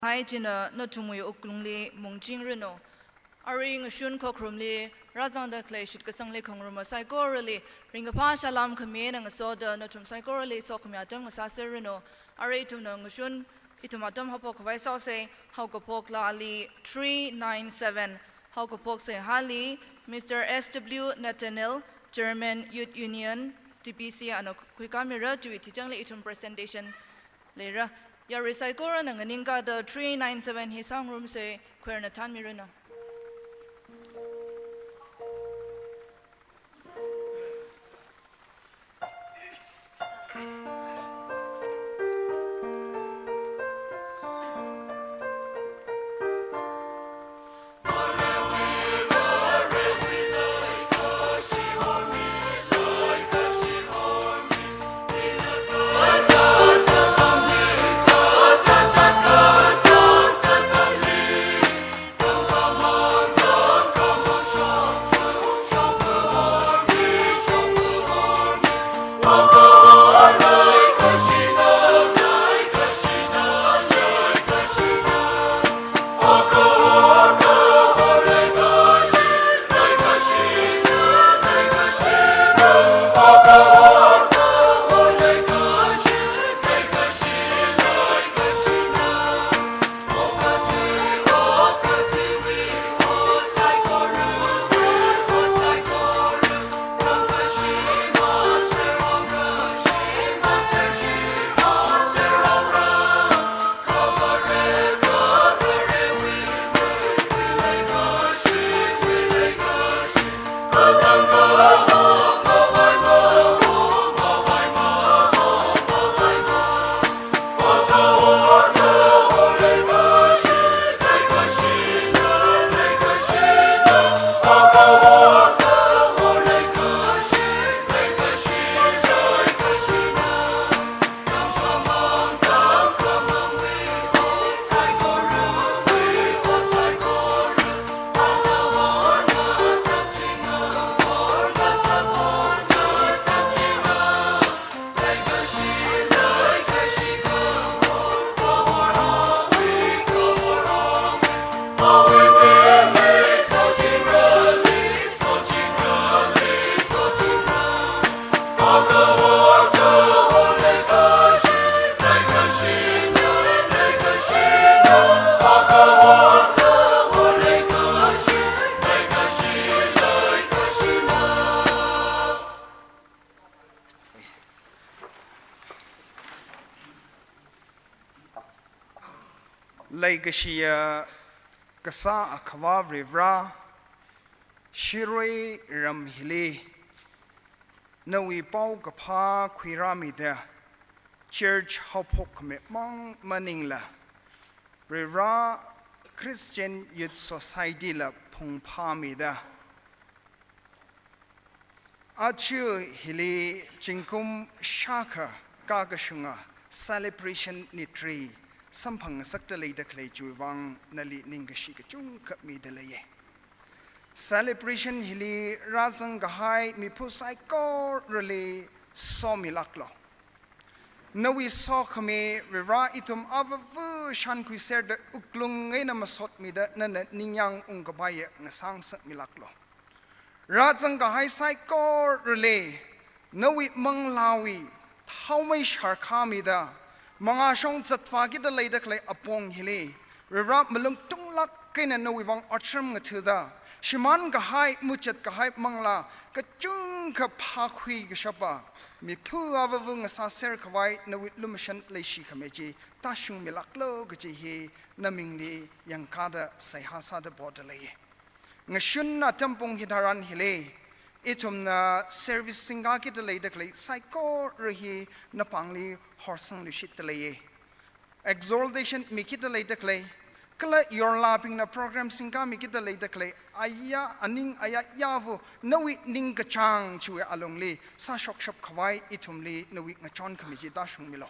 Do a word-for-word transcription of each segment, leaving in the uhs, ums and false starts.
Hai china nathumwui wuklungli mungjing ranu. Arui ngashun khokharumli rāzangda khalei shitkasangli khangaruma saikorali ringkaphā salam khami eina ngasoda nathum saikorali sokhami atam ngasāser ranu. Arui ithumna ngashun ithum atam haophok khavai sāsa, haokaphok laali three nine seven, haokaphok seihāli Mister S W Nathaniel, Chairman Youth Union, T P C ana khuikāmira, chiwui thijangli ithum presentation leira. Yarui saikorana nganingkāda three nine seven hi sāngarumsa, choirna thānmiranu. Leikashiya Kasā Akhava Varivara, Shirui ram hili nawui paokaphā khuirāmida, church haophok khami mang maningla, Varivara Christian Youth Society la phungphāmida, aja hili zingkum shākha kakashunga celebration nitri samphang ngasakta leida khalei chiwui vang nali ningkashi kachungkha mida leiya. Celebration hili rāzang kahai miphu saikorali somilāklu. Nawui sokhami Varivara ithum avāva shankhuiserda wuklung eina masotmida nana ningyāng ungkapaiya ngasāngasakmilāklu. Rāzang kahai saikorali nawui manglāwui thaomei sharkhāmida, mangāshong zatvākida leida khalei apong hili, Varivara malung tunglāk eina nawui vang otram ngathāda, shimān kahai, muchat kahai manglā kachungkha phākhui kashapa miphu avāva ngasāser khavai nawui lumashan leishi khami chi tāshungmilāklu kaji hi namingli yangkāda seihā sāda poda leiya. Ngashun atam pung hitharan hili, ithumna service singkakida leida khalei saikora hi napāngli horsangluishitda leiya. Exaltation mikida leida khalei, kala yorlābingna program singkamikida leida khalei, aya, aning aya yāva nawui ningkachāng chiwui alungli sāshokshap khavai ithumli nawui ngachon khami chi tāshungmilu.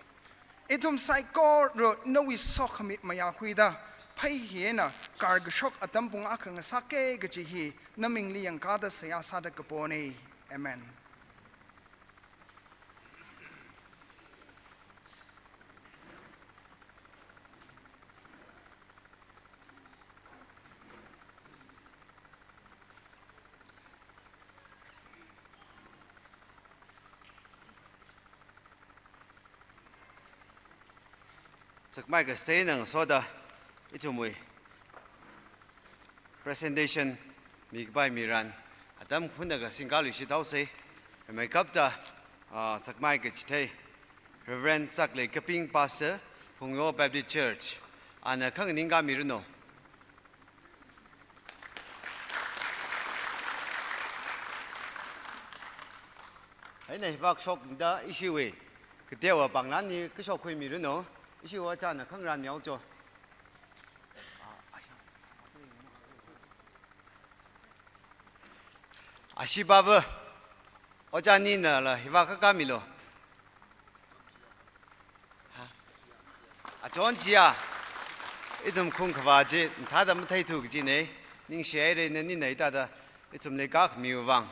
Ithum saikora nawui sokhami mayākhuida, phei hi eina karkashok atam pung akha ngasaka kaji hi namingli yangkāda seihā sāda kapona. Amen. Chakmai kasate eina ngasoda ithumwui presentation mikapai miran atam khunnakha singkaluishit haosei. Rimeikapta, ah, chakmai kachithei Reverend Chakleikaping, Pastor, Phungyo Baptist Church, ana khanganing kamiranu. Eina hivak shokda ishiwui kateowa pānglanli kashok khuimiranu. Ishiwui ojāna khangarān mihaocho. Ashibava, ojā ninala hivak kakamilu. Ha? Achon chiya, ithum khung khavā chi, thāda matheithu kajinei, ningshihairei nana hithāda ithumli kakhamiwui vang.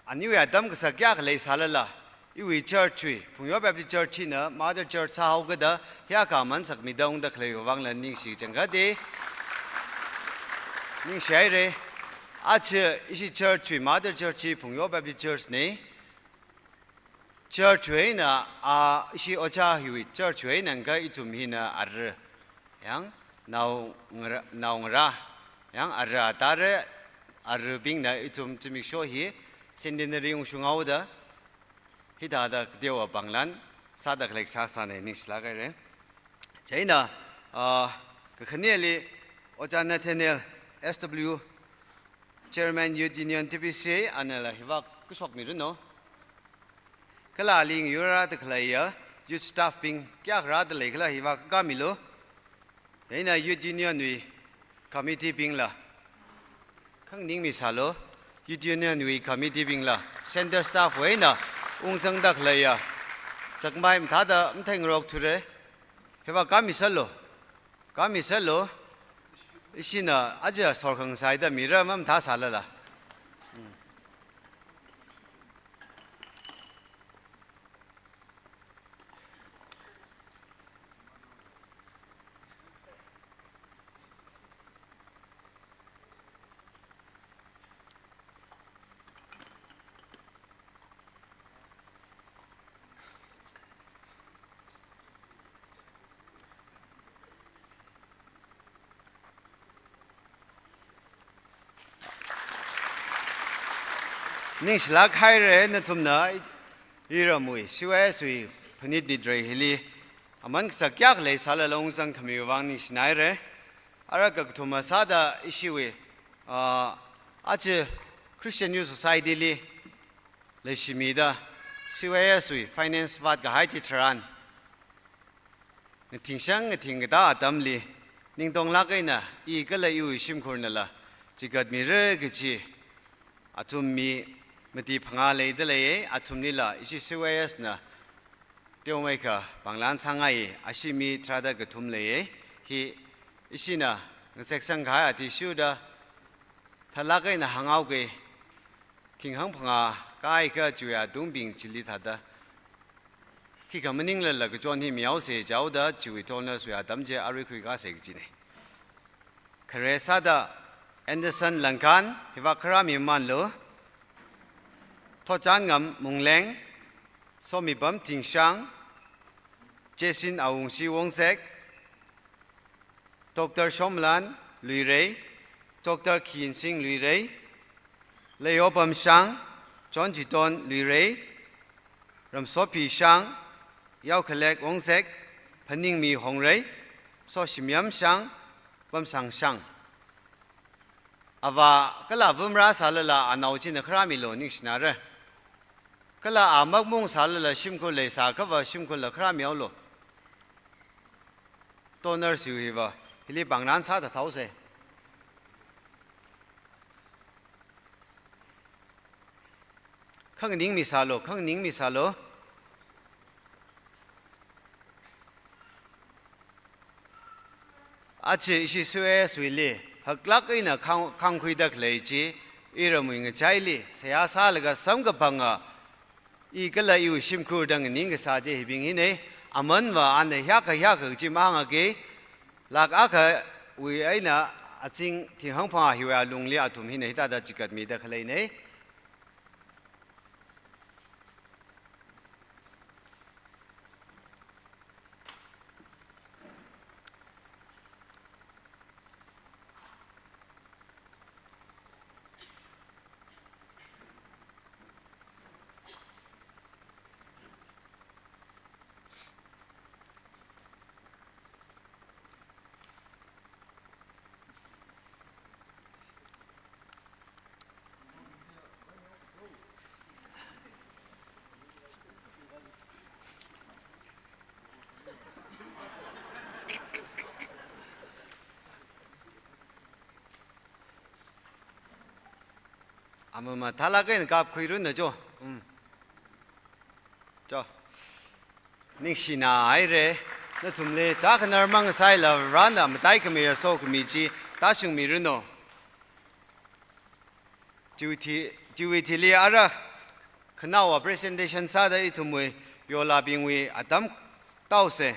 Aniwui atam kasā kayākha leisālala, iwui church wui, Phungyo Baptist Church hina Mother Church sāhaokida, hiyākha aman sakmida ungda khaleiwui vangla ningshi changkati. Ningshihairei, aja ishi church wui, Mother Church hi Phungyo Baptist Church nei. Church wui eina, a, ishi ojā hiwui church wui eina ngakha ithum hina ara, yang, naongara, naongara, yang, ara tare, arabingna ithum zimiksho hi centenary ungshunghaoda, hithāda kateowa pānglan sāda khalei sāsānei, ningshilāk hairei. Chieina, ah, kakhaneli, ojā Nathaniel S W, Chairman Youth Union T B C, anala hivak kashokmiranu. Kala ali ngayurrāda khaleiya youth staff bing kayākha rāda leikhala hivak kakamilu. Eina Youth Union wui committee bingla khanganing misālu. Youth Union wui committee bingla, center staff wui eina ungzangda khaleiya, chakmai mathāda matheingarok thurei. Hivak kamisālu. Kamisālu, ishina aja sorkhangasaida mira mamathāsālala. Ningshilāk hairei nathumna iramwui, C Y S wui phanit nitrei hili aman kasā kayākha leisālala ungzangkhamiwui vang ningshinairei. Ara kakathuma sāda ishiwui, ah, aja Christian Youth Society li leishimida, C Y S wui finance vātkahai chitharan, ngathingshang ngathingkatā atamli, ningtonglāk eina i kala iwui shimkhurnala chigatmira kaji, athum mi mati phangā leida leiya. Athumlila ishi C Y S na teomeikha pānglan sāngai, ashi mi tharāda kathum leiya. Hi ishina ngaseksangkahai athishurda thalāk eina hānghaoki. Thinghāng phangā kaikha chiwui atungbing chili thāda, khikha maninglala kachon hi mihaosei jihaoda, chiwui donors wui atam chi arui khuikasei kajinei. Khare sāda Anderson Langkan, hivak kharāmi mamanlu. Thotchanngam Mungleng, Somipam Tingshang, Jason Awungshi Wongzek, Doctor Shomlan Luirei, Doctor Khinsing Luirei, Leiopam Shang, John Chiton Luirei, Ramsopi Shang, Yaokhalek Wongzek, Phaningmi Hongrei, Soshimyam Shang, Pamsang Shang. Avā kala avā marāsālala anao china kharāmilu, ningshinara. Kala a makmungsālala shimkhur leisākhava shimkhurla kharāmihaolu. Donors wui hiva, hili pānglan sāda thaosei. Khanganing misālu, khanganing misālu. Aja ishi C Y S wuili haklāk eina khang, khangkhuida khalei chi, iramwui ngachaili seihā sālaga samkaphanga, i kala iwui shimkhurda nganing kasā chi hibing hinei. Amanva ana hiyākha hiyākha chi mahāngaki, lāk akhawui eina azing thinghāng phangā hiwui alungli athum hina hithāda chigatmida khaleinei. Amama thālāk eina kapkhuiranu cho. Mm. Cho. Ningshina haira. Nathumli tākhanar mangasaila Varena mataikhameiya sokhami chi tāshungmiranu. Chiwui thi-, chiwui thili ara khanaowa presentation sāda ithumwui yolabingwui atam tāusa.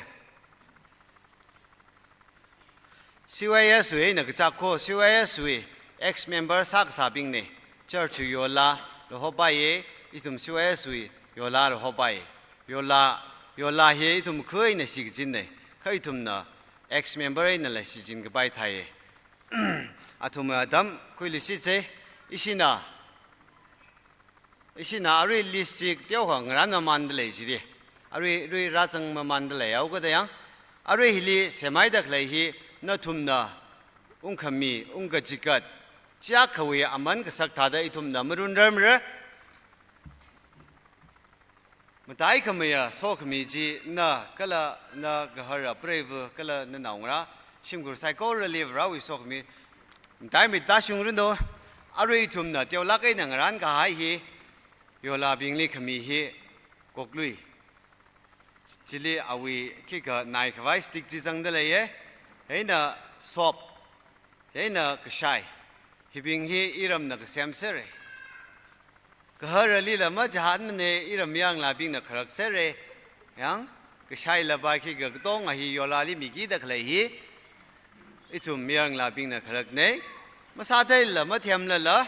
C Y S wui eina kachak kho, C Y S wui ex-member sākasābingna, church wui yolala hopaiya, ithum C Y S wui yolala hopai. Yola, yola hi ithum khuina shikachinna, kha ithumna ex-member einala shichinkapai thāya. Athum atam khuiluishitsa, ishina, ishina arui list chi teokha ngarān mamānda lei chili. Arui, arui rāzang mamānda leihaokada yang. Arui hili semhaida khalei hi nathumna ungkhami, ungkachikat, chiakhawui aman kasak thāda ithumna marunrarmara. Mataikhameiya sokhami chi na kala na gahara preiva kala na naongarā shimkhur saikorali Varewui sokhami mataimei tāshungranu. Arui ithumna teolāk eina ngarānkahai hi yolabingli khami hi koklui. Chili awui khikha naikhavai stick chi zangda leiya. Eina soap, eina kashai. Hibing hi iramna kasemsera. Gaharalila machihānmana, iram mayarngalābingna kharakserra. Yang, kashaila ba khikha katonga hi yolali mikida khalei hi ithum mayarngalābingna kharakna. Masātheila mathemlala,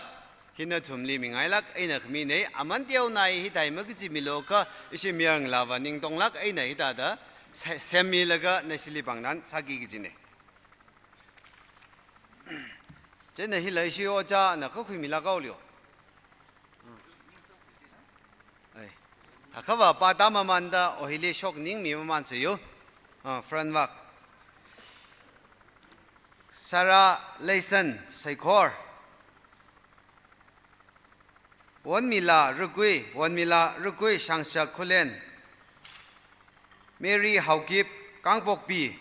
hi nathumli mingailāk eina khamina. Aman teonao hi thai makachimilu kha ishi mayarngalāva ningtonglāk eina hithāda se-, semmilaga nashili pāngnan sāki kajina. Chieina hila ishi ojāna kakhuimilāk haolu. Ai. Thākhava pāda mamānda o hili shokningmi mamānsa yo. Ah, front vak. Sarah Leison, Saikhor. Wonmila Rukui, Wonmila Rukui, Shangshak Khullen. Mary Haokip, Kangpokpi.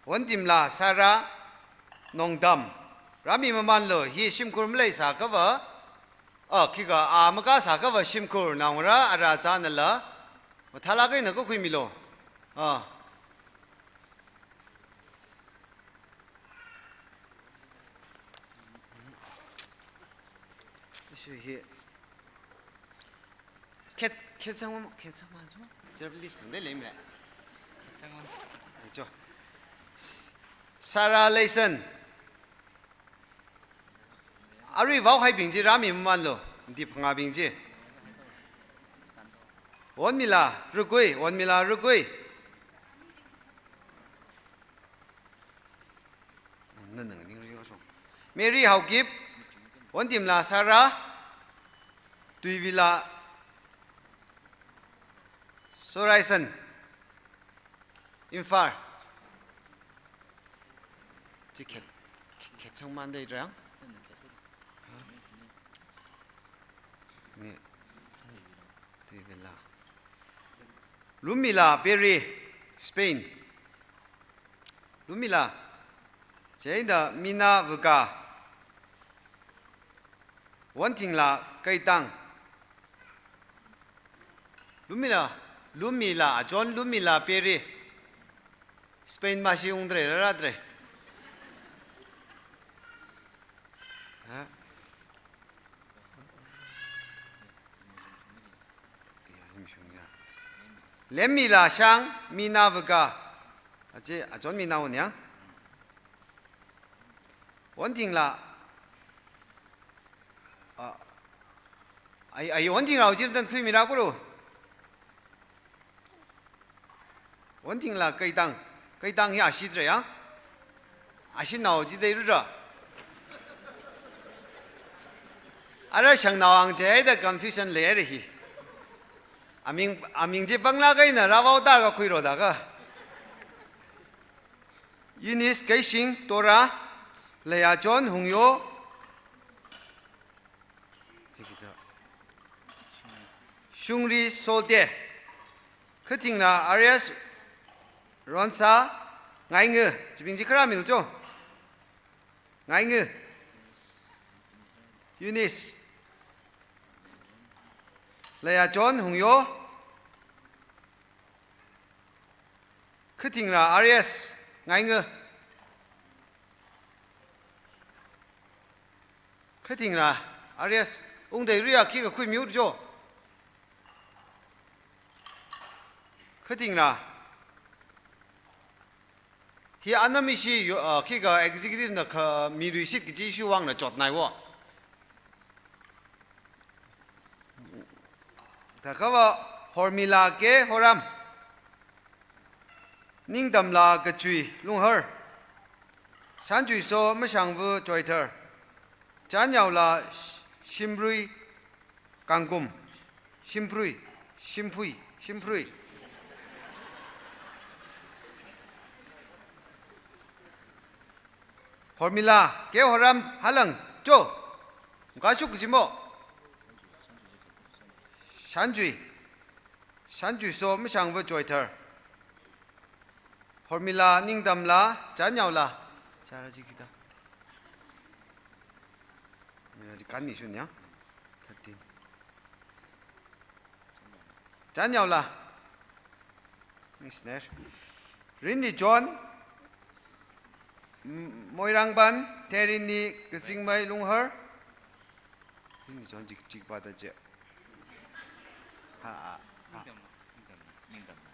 Wontimla Sarah, Nongdam. Rāmi mamānlu, hi shimkhur maleisākhava. Ah, khikha a makasākhava shimkhur naongarā ara zangla. Mathālāk eina kakhuimilu. Ah. Ishi hi. Khet, khet zangma, khet zangma zangma. Jar list khangatei leimara. Khet zangma. Ai cho. Sarah Leison. Arui vaohaibing chi rāmi mamānlu, dip ngabing chi. Wonmila Rukui, Wonmila Rukui. Nana ningri yo shong. Mary Haokip, Wontimla Sarah, Tuivila Soraison. Imphal. Chi khet, khet zangmanda rang. Ni. Tuivila. Lumila Perry, Spain. Lumila. Chieina Mina Vuka. Wontingla Keitang. Lumila, Lumila, John Lumila Perry. Spain mashi ungdre, rādre. Ha? Lemmila Shang, Mina Vuka. Achi, John Mina wonyang. Wontingla. Ah, ai, ai, Wontingla ujir dan khuimira kuru. Wontingla Keitang. Keitang hi ashidra ya. Ashinao jidei rudra. Ara shangnao ang jida confusion leira hi. Aming, aming chi pānglāk eina rāvaoda kakhuiro da ka. Eunice Keishing, Tora, Leia John Hungyo, Shungri Solte, Khatingna Arias Ronsa, Ngainga, chibing chi kharā mil cho. Ngainga Eunice. Leiya John Hungyo. Khatingra R S Ngainga. Khatingra R S Ungdei Ria khikha khuimiu jo. Khatingra. Hi anam ishi yo, uh, khikha executive na kha miluishit kaji ishi vangna chotnai wo. Thakava Hormila K Horam. Ningdamla Kachui Lunghar. Shanchuiso Mashangvu Choithar. Chanyaola Sh-, Shimrui Kangkum. Shimprui. Shimpui. Shimprui. Hormila K Horam Halang. Cho. Mukasuk jimo. Shanchui. Shanchui so Mashangva Choithar. Hormila Ningdamla Chanyaola. Chara ji kita. Ni kan ni shun ya. Thirteen. Chanyaola. Misner. Rinli John. M-, Moirangban. Terini Kazingmei Lunghar. Rinli John jik jik bada je. Ha, ha, ha. Ningdamla, ningdamla, ningdamla.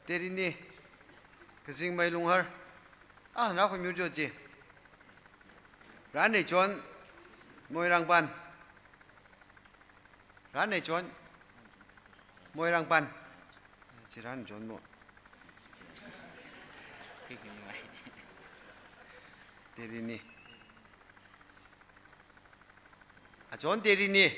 Terini Kazingmei Lunghar. Ah, na khuimiu jo ji. Ranei John Moirangban. Ranei John Moirangban. Chi Ranei John mo. Terini. A John Terini.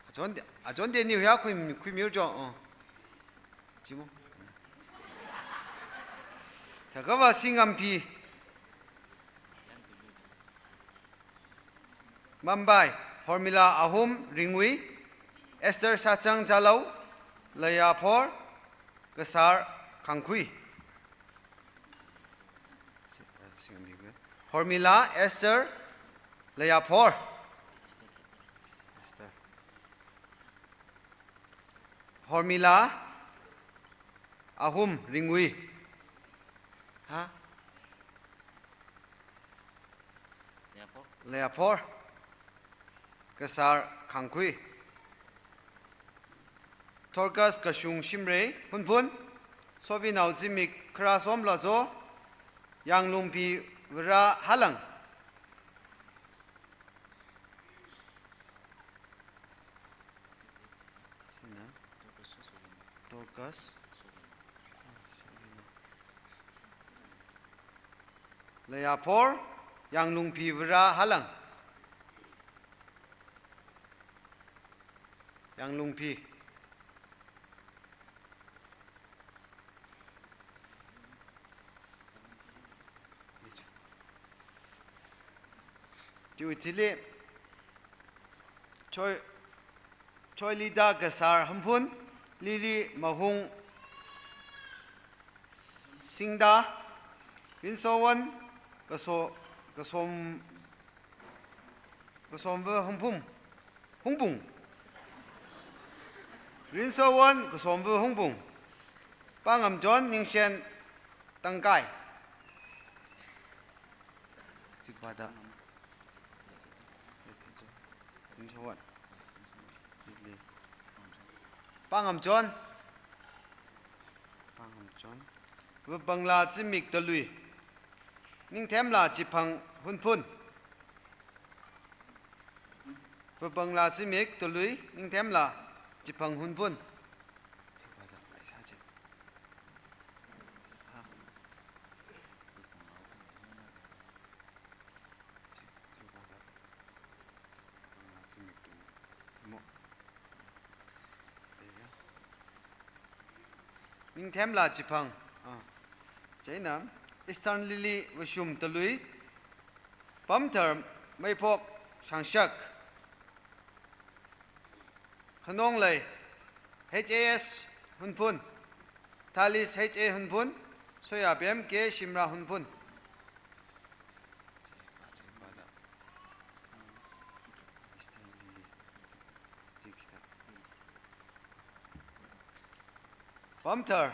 A John, a John Terini huya khui, khuimiu jo. Oh. Jimo. Thakava Singamphi. Mumbai, Hormila Ahum Ringui, Esther Sachang Jalou, Leiyaphor, Kasar Khangkhui. Hormila, Esther, Leiyaphor. Esther. Hormila, Ahum Ringui. Ha? Leiyaphor. Kasar Khangkhui. Dorcas Kashung Shimrei, Hunphun. Sovinao Zimik Kharasomla Zo. Yanglungphi Vara Halang. Sina. Dorcas. Leiyaphor, Yanglungphi Vara Halang. Yanglungphi. Chiwui thili, Choi, Choilida Kasar Hunphun, Lily Mahung Singda, Rinsowan Kaso-, Kasom, Kasomva Hunphun, Hungbung. Rinsowan Kasomva Hungbung. Pangam John Ningshen Tangkai. Chikpada. Rinsowan. Pangam John. Pangam John. Vabangla Zimik Talui. Ningthemla Chiphang Hunphun. Vabangla Zimik Talui, Ningthemla Chiphang Hunphun. Ningthemla Chiphang. Ah. Chieina Eastern Lily Vashum Talui, Pamthar Meiphok Shangshak, Khanonglei H A S Hunphun, Thalis H A Hunphun, Soyabem K Shimra Hunphun. Pamthar.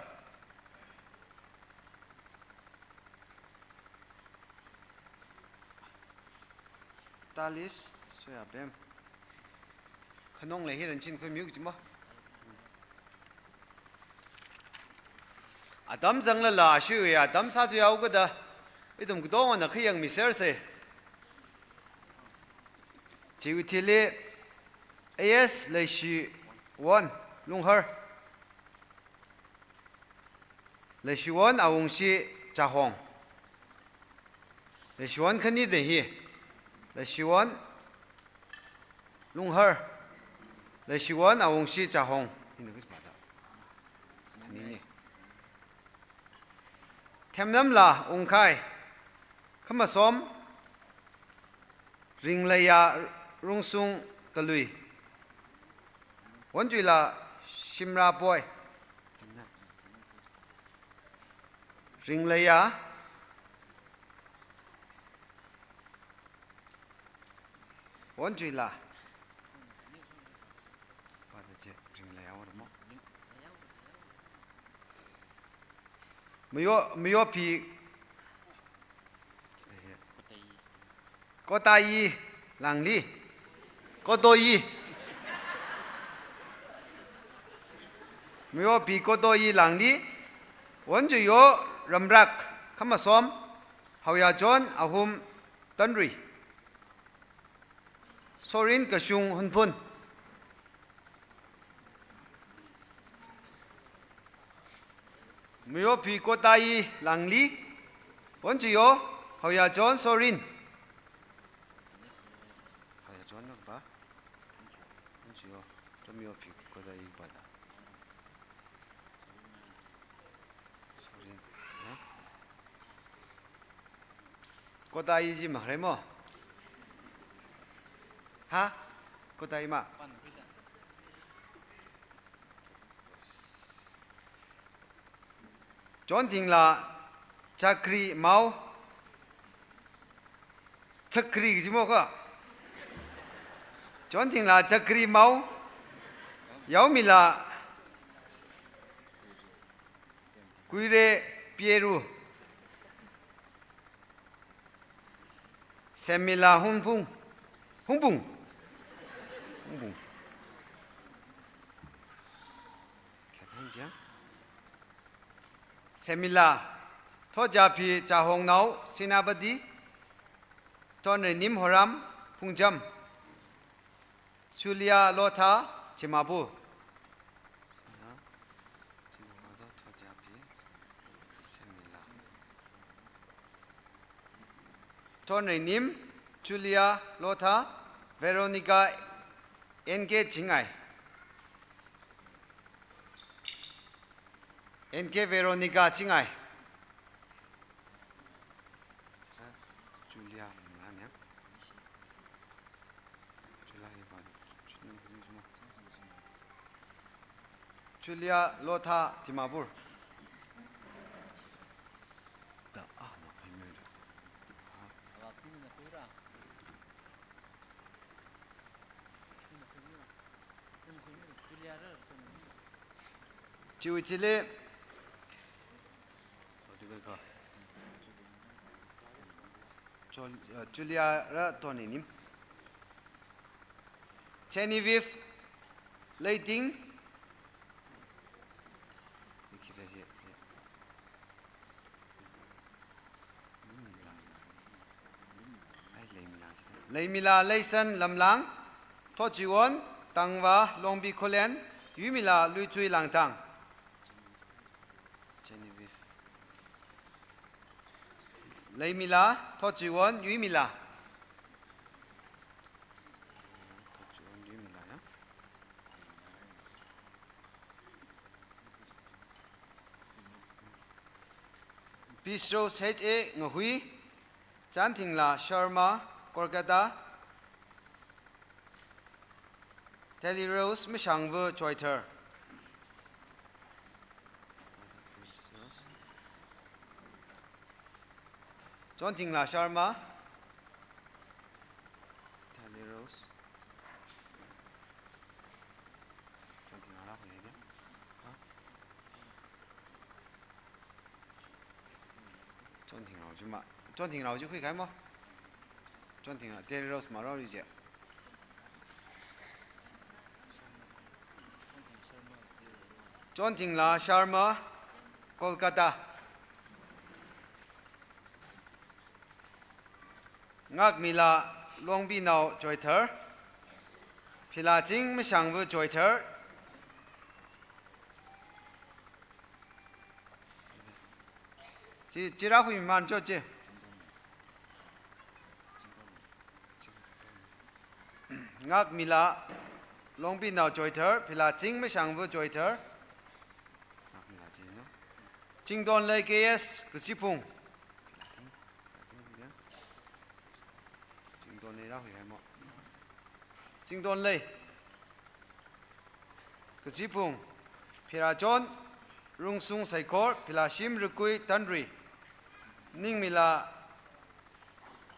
Thalis, Soyabem. Khanong lei hi ranchin khuimiu kajima. Atam zanglala ashiwui atam sāthuihaokada, ithum katongana khayangmi serse. Chiwui thili A S Leishiwon Lunghar. Leishiwon Awungshi Chahong. Leishiwon khani de hi. Leishiwon Lunghar. Leishiwon Awungshi Chahong. Hina kis mada. Khani ni. Themnamla Ungkhai. Khamasom. Ringleiya Rungsung Kalui. Wonchuila Shimra Poi. Ringleiya. Wonchuila. Pata che Ringleiya ora mo. Mayo, Mayopi. Kotayi Langli. Kotoyi. Mayopi Kotoyi Langli. Wonchuiyo Ramrak Khamasom. Haoyachon Ahum Tanrui. Sorin Kashung Hunphun. Mayopi Kotayi Langli. Wonchuiyo Haoyachon Sorin. Haoyachon na ba. Wonchuiyo. Mayopi Kotayi ba da. Sorin. Ha? Kotayi ji ma remo. Ha? Kotayi ma. Chonthingla Chakri Mao. Chakri ji mo ka. Chonthingla Chakri Mao. Yaomila Kuire Pieru. Semila Hungpung. Hungpung. Hungpung. Semila Thojapi Chahongnao Senapati. Tonreinim Horam Phungjam. Julia Lotha, Dimapur. Tonreinim, Julia Lotha, Veronica N K Chingai. N K Veronica Chingai. Julia, Julia Lotha, Dimapur. Chiwui chili. Chol-, uh, Julia ra Tonreinim. Genevieve Leiting. Leimila Leisen Lamlang. Thotchiwon Tangva Longpi Khullen. Yuimila Luichui Langtang. Genevieve. Leimila, Thotchiwon Yuimila. Thotchiwon Yuimila, ya. Pisros H A Ngahui, Chanthingla Sharma, Kolkata. Telly Rose Mashangvu Choithar. Chonthingla Sharma. Thali Rose. Chonthingla Rao ya de. Ha? Chonthing Rao chi ma. Chonthing Rao chi khuikhai mo. Chonthing Rao, Thali Rose ma Rao ri je. Chonthingla Sharma, Kolkata. Ngakmila Longbinao Choithar, Philaching Mashangvu Choithar. Chi, chi rākhui man cho chi. Ngakmila Longbinao Choithar, Philaching Mashangvu Choithar. Ngakmila chi no. Chingtonlei K S Kachiphung. Chingtonlei rākhui hai mo. Chingtonlei Kachiphung, Phirachon Rungsung Saikhor, Philashim Rukui Tanrui, Ningmila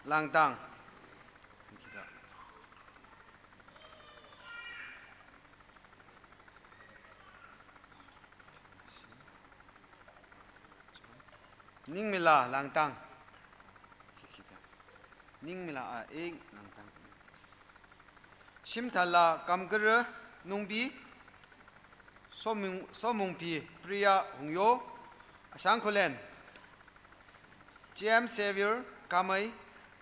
Langtang. Ningmila Langtang. Ningmila a ing Langtang. Shimthala Kamkara Nungbi, Somung-, Somungpi Priya Hungyo, Ashangkhulen, James Xavier Kamei,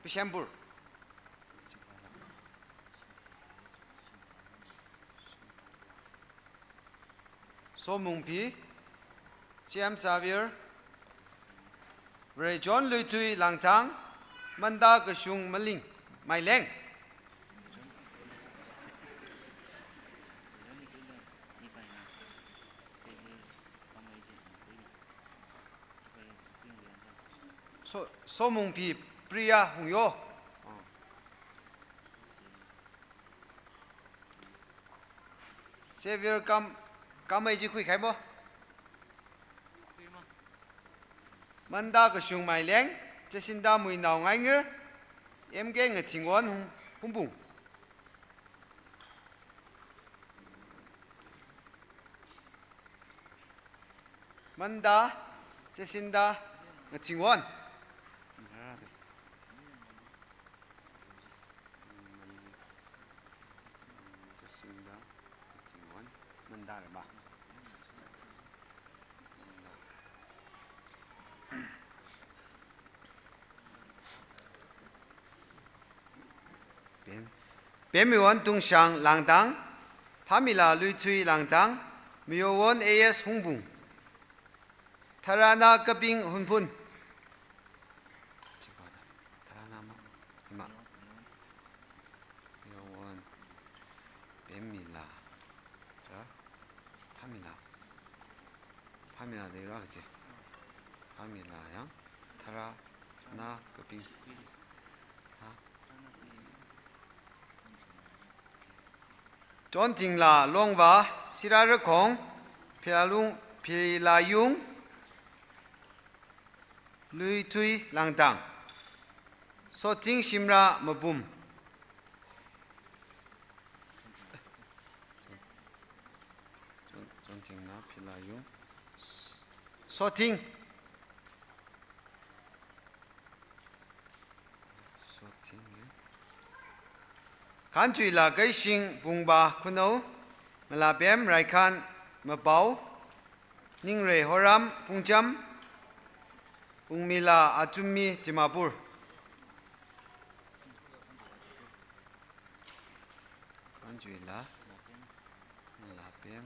Bishambur. Somungpi, James Xavier, Varechon Luithui Langtang, Manda Kashung Maling, Maileng. So, Somungpi Priya Hungyo. Oh. Xavier Kam, Kamei chi khuikhai mo. Manda Kashung Maileng, Jacinta Muinao Ngainge, M K Ngathingwon Hung-, Hungbung. Manda, Jacinta, Ngathingwon. Jacinta, Ngathingwon. Manda rama. Pem-, Pemmiwon Tungshang Langtang, Pamila Luithui Langtang, Miyowon A S Hungbung, Tharana Kaping Hunphun. Tharana ma, ma. Miyowon Pemila. Ra, Pamila. Pamila de ra che. Pamila yang. Tharana Kaping. Ha? Chonthingla Longva, Sirarakhong, Philalung, Philayung, Luithui Langtang. Sothing Shimrah Mapum. Chon-, Chonthingla Philayung. Sothing. Sothing, ya. Khanchuila Keishing Pungba Khunou, Ngalapem Raikhan Mapao, Ningrei Horam Pungcham, Ungmila Achummi Dimapur. Khanchuila, Ngalapem,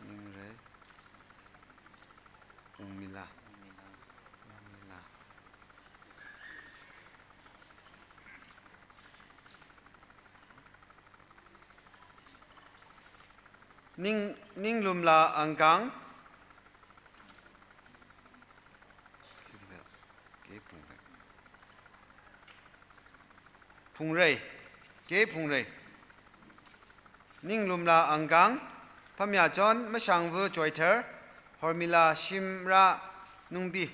Ningrei, Ungmila, Ungmila. Ning, Ninglumla Angkang. K Phungrei. Phungrei. K Phungrei. Ninglumla Angkang, Pamyachon Mashangvu Choithar, Hormila Shimrah Nungbi.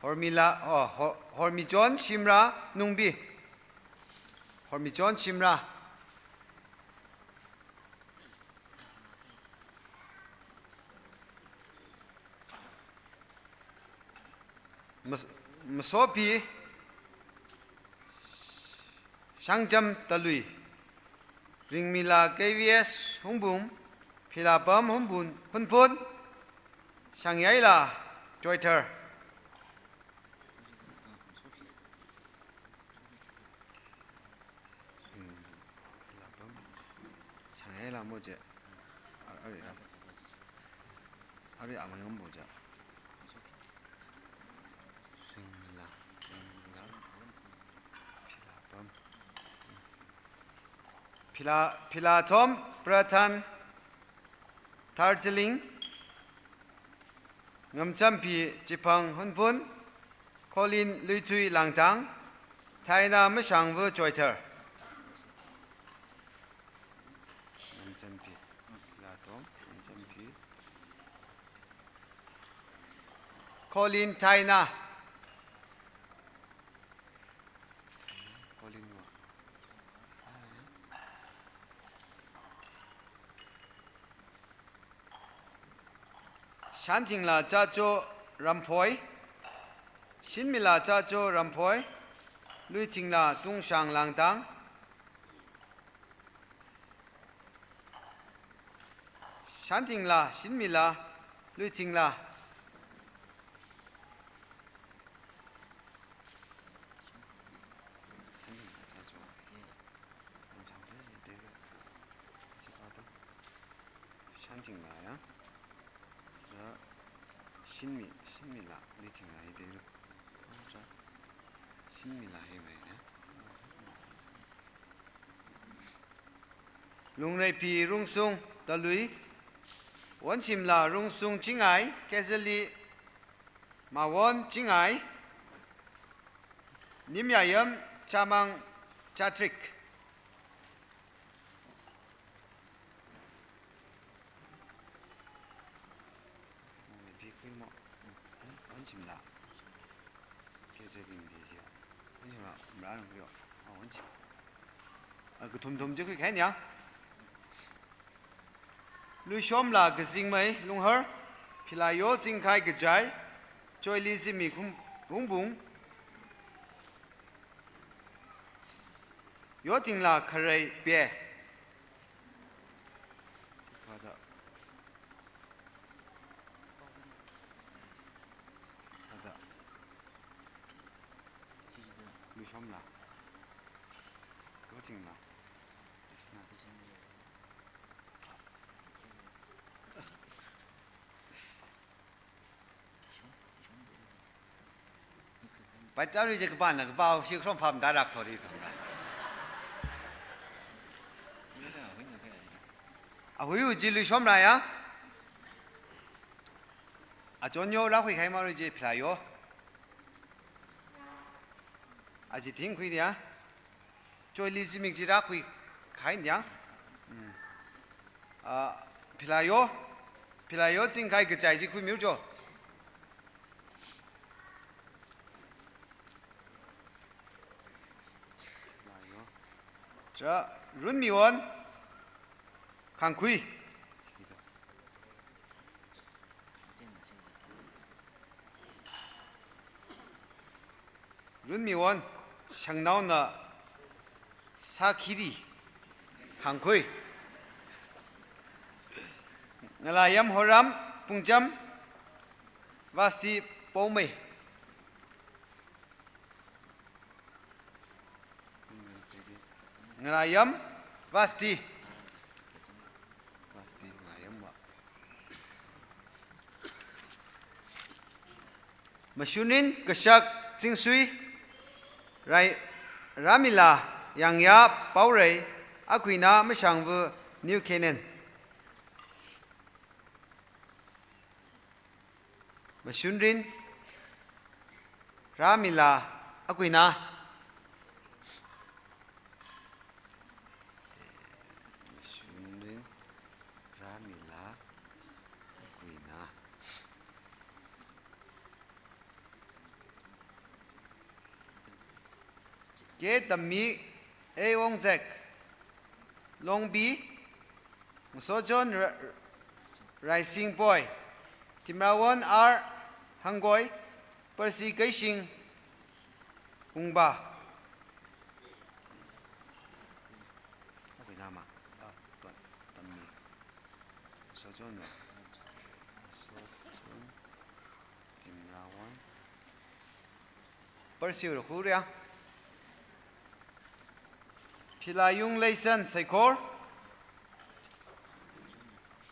Hormila, oh, Ho-, Hormichon Shimrah Nungbi. Hormichon Shimrah. Mas-, Masopi Shangcham Talui, Ringmila K V S Hungbung, Philapam Hunbun, Hunphun, Shangyaila Choithar. Shangyaila mo je. Ar-, arui ra. Arui amai ngam bo je. Ringmila, Ringmila. Philapam. Phila, Philathom Prathan Tharchiling, Ngamchampi Chiphang Hunphun, Colin Luithui Langtang, Thaina Mashangvu Choithar. Ngamchampi, Philathom, Ngamchampi. Colin Thaina. Colin wa. Shanthingla Chacho Ramphoi, Shinmila Chacho Ramphoi, Luithingla Tungshang Langtang. Shanthingla, Shinmila, Luithingla. Shanthingla ya. Ra Shinmi, Shinmila, Luithingla hi deiru. Ra Shinmila hi mai ya. Lungreipi Rungsung Talui, Wonshimla Rungsung Chingai, Kezali Mawon Chingai, Nimyayam Chamang Chatrik. Lungreipi khuimo. Wonshimla. Kezali ndi jiya. Wonshimla, mra nang yo. Ah, Wonshim. Ah, kathum thum je khuikahai niya. Luishomla Kazingmei Lunghar, Philayo Zingkhai Kajai, Choili Zimik Hung-, Hungbung, Yotingla Kharei Pie. Ada. Ada. Luishomla. Yotingla. Bai tari je kapana kapao shi krom pham darak thori thong ra. Ahui u ji Luishomla ya. Achon yo rākhuikahai marui je Philayo. Aji thingkhui diya. Choili Zimik ji rākhuikahai niya. Hmm. Ah, Philayo. Philayo Zingkhai Kajai ji khuimiu jo. Philayo. Chara Runmiwon Khangkhui. Runmiwon Shangnaona Sakhiri Khangkhui. Ngalayam Horam Pungcham Vasti Poumei. Ngalayam Vasti. Vasti Ngalayam wa. Mashunrin Kashak Zingsui, Rai-, Ramila Yangya Paorei, Akuina Mashangvu New Canaan. Mashunrin, Ramila, Akuina. Mashunrin, K Tammi, A Wongzek, Longbi, Ngasochon Ra-, Raisingpoi, Timrawon R Hangkoi, Percy Keishing, Ungba. Akwui nama, ah, Ton, Tammi. Ngasochon, Ngasochon, Timrawon. Percy Rakhuria. Philayung Leisen Seikhor.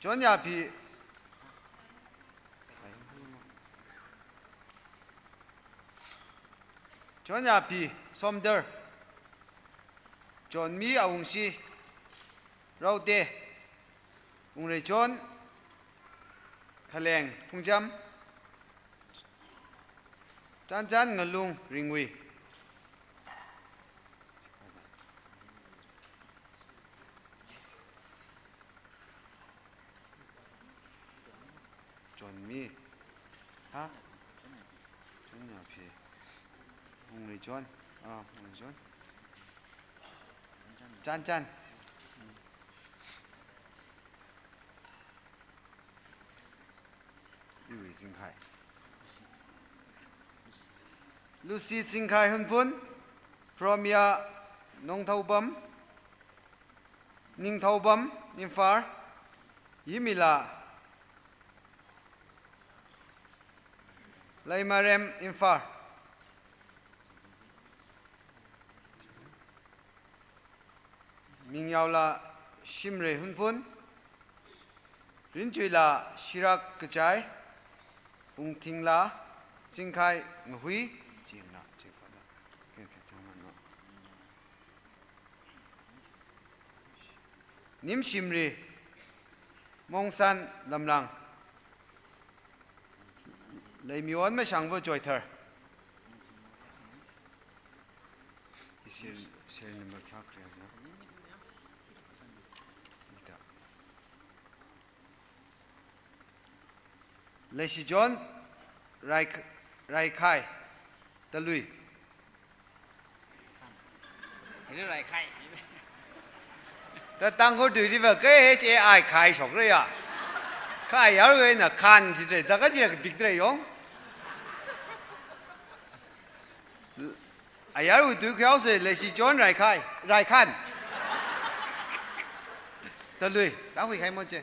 Chonyaphi. Chonyaphi Somdar. Chonmi Awungshi Raute. Wungreichon Khaleng Phungcham. Chanchan Ngalung Ringwui. Chonmi. Ha? Chonyaphi. Wungreichon. Ah, Wungreichon. Chanchan. Iwui Zingkhai. Lucy Zingkhai Hunphun, Promia Nongthaobam, Ningthaobam, Imphal, Yimila, Leimarem, Imphal. Mingyaola Shimrei Hunphun, Rinchuila Shirak Kachai, Ungthingla Zingkhai Ngahui, Chingna, Chingkhada, Kengkhe Changmano. Nimshimri Mongsan Lamlang. Leimiwon Mashangva Joythar. Serial, serial number kya kya kya? Ita. Leishichon Rai-, Raikhai Talui. Hili Raikhai. Ta Tangkhul tuiliva K H A I khai shokra ya. Kha ayarwui eina Khan chi tre, ta kachi ra kapik tre yong. Ayarwui tui khuihaosa, Leishichon Raikhai, Raikhan. Talui, Raihui khai mo che.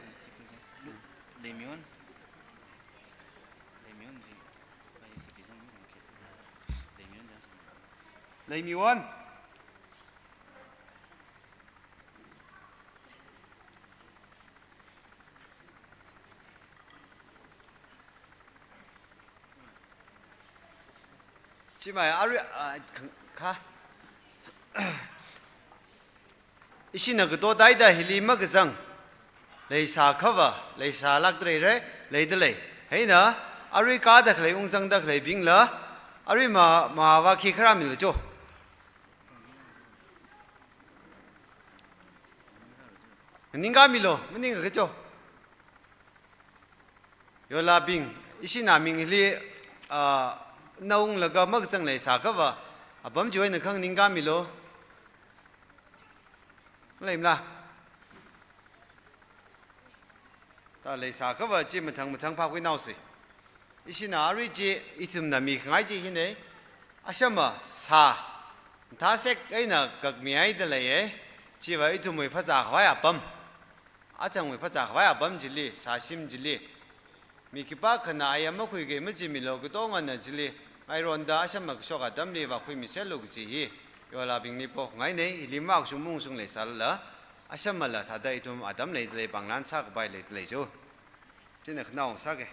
Leimiwon. Leimiwon ji. Leimiwon. Chimai arui, ah, kha. Ishina kato taida hili makazang. Leisākhava, leisālāk dalei re, leidalei. Hieina, arui kāda khalei ungzangda khaleibingla, arui ma, mavā khi kharā milu cho. Ningkā milu, maningkā cho. Yolabing, ishina ming hili, ah, naunglaga makazang leisākhava, apam chiwui eina khaningkā milu. Maleimala. Ta leisākhava chi mathang mathang phākhui naosi. Ishina arui chi ithumna mikhangai chi hine. Ashama sā. Thāsek eina kakmihaida leiye. Chiva ithumwui phazā khavai apam. Achangwui phazā khavai apam chili, sāshim chili. Mi khipākhana ayam makhuikei machimilu katongana chili, ngaironda ashama kashok atamli vākhuimiselu kachi hi, yolabingli pokhangaine, hili makashung mungshung leisālala, ashamala thāda ithum atam leidalei pānglan sākapai leidalei cho. China khanao sāke.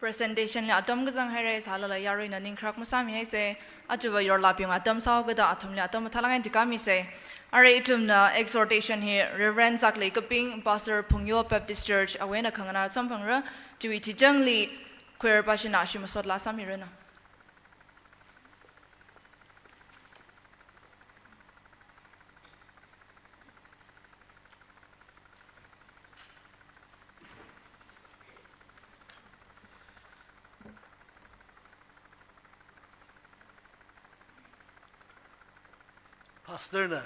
Presentation li atam kazang haira sālala yaruina ningkharak masāmihaise, achuva yorlabing atam sāhaokada athumli atam mathālāk eina tikāmise. Arui ithumna exhortation hi Reverend Zaklei Kaping, Pastor Phungyo Baptist Church, awui eina khanganā samphangra, chiwui tichangli choir pashina shimasot laa sāmiranu. Pastor na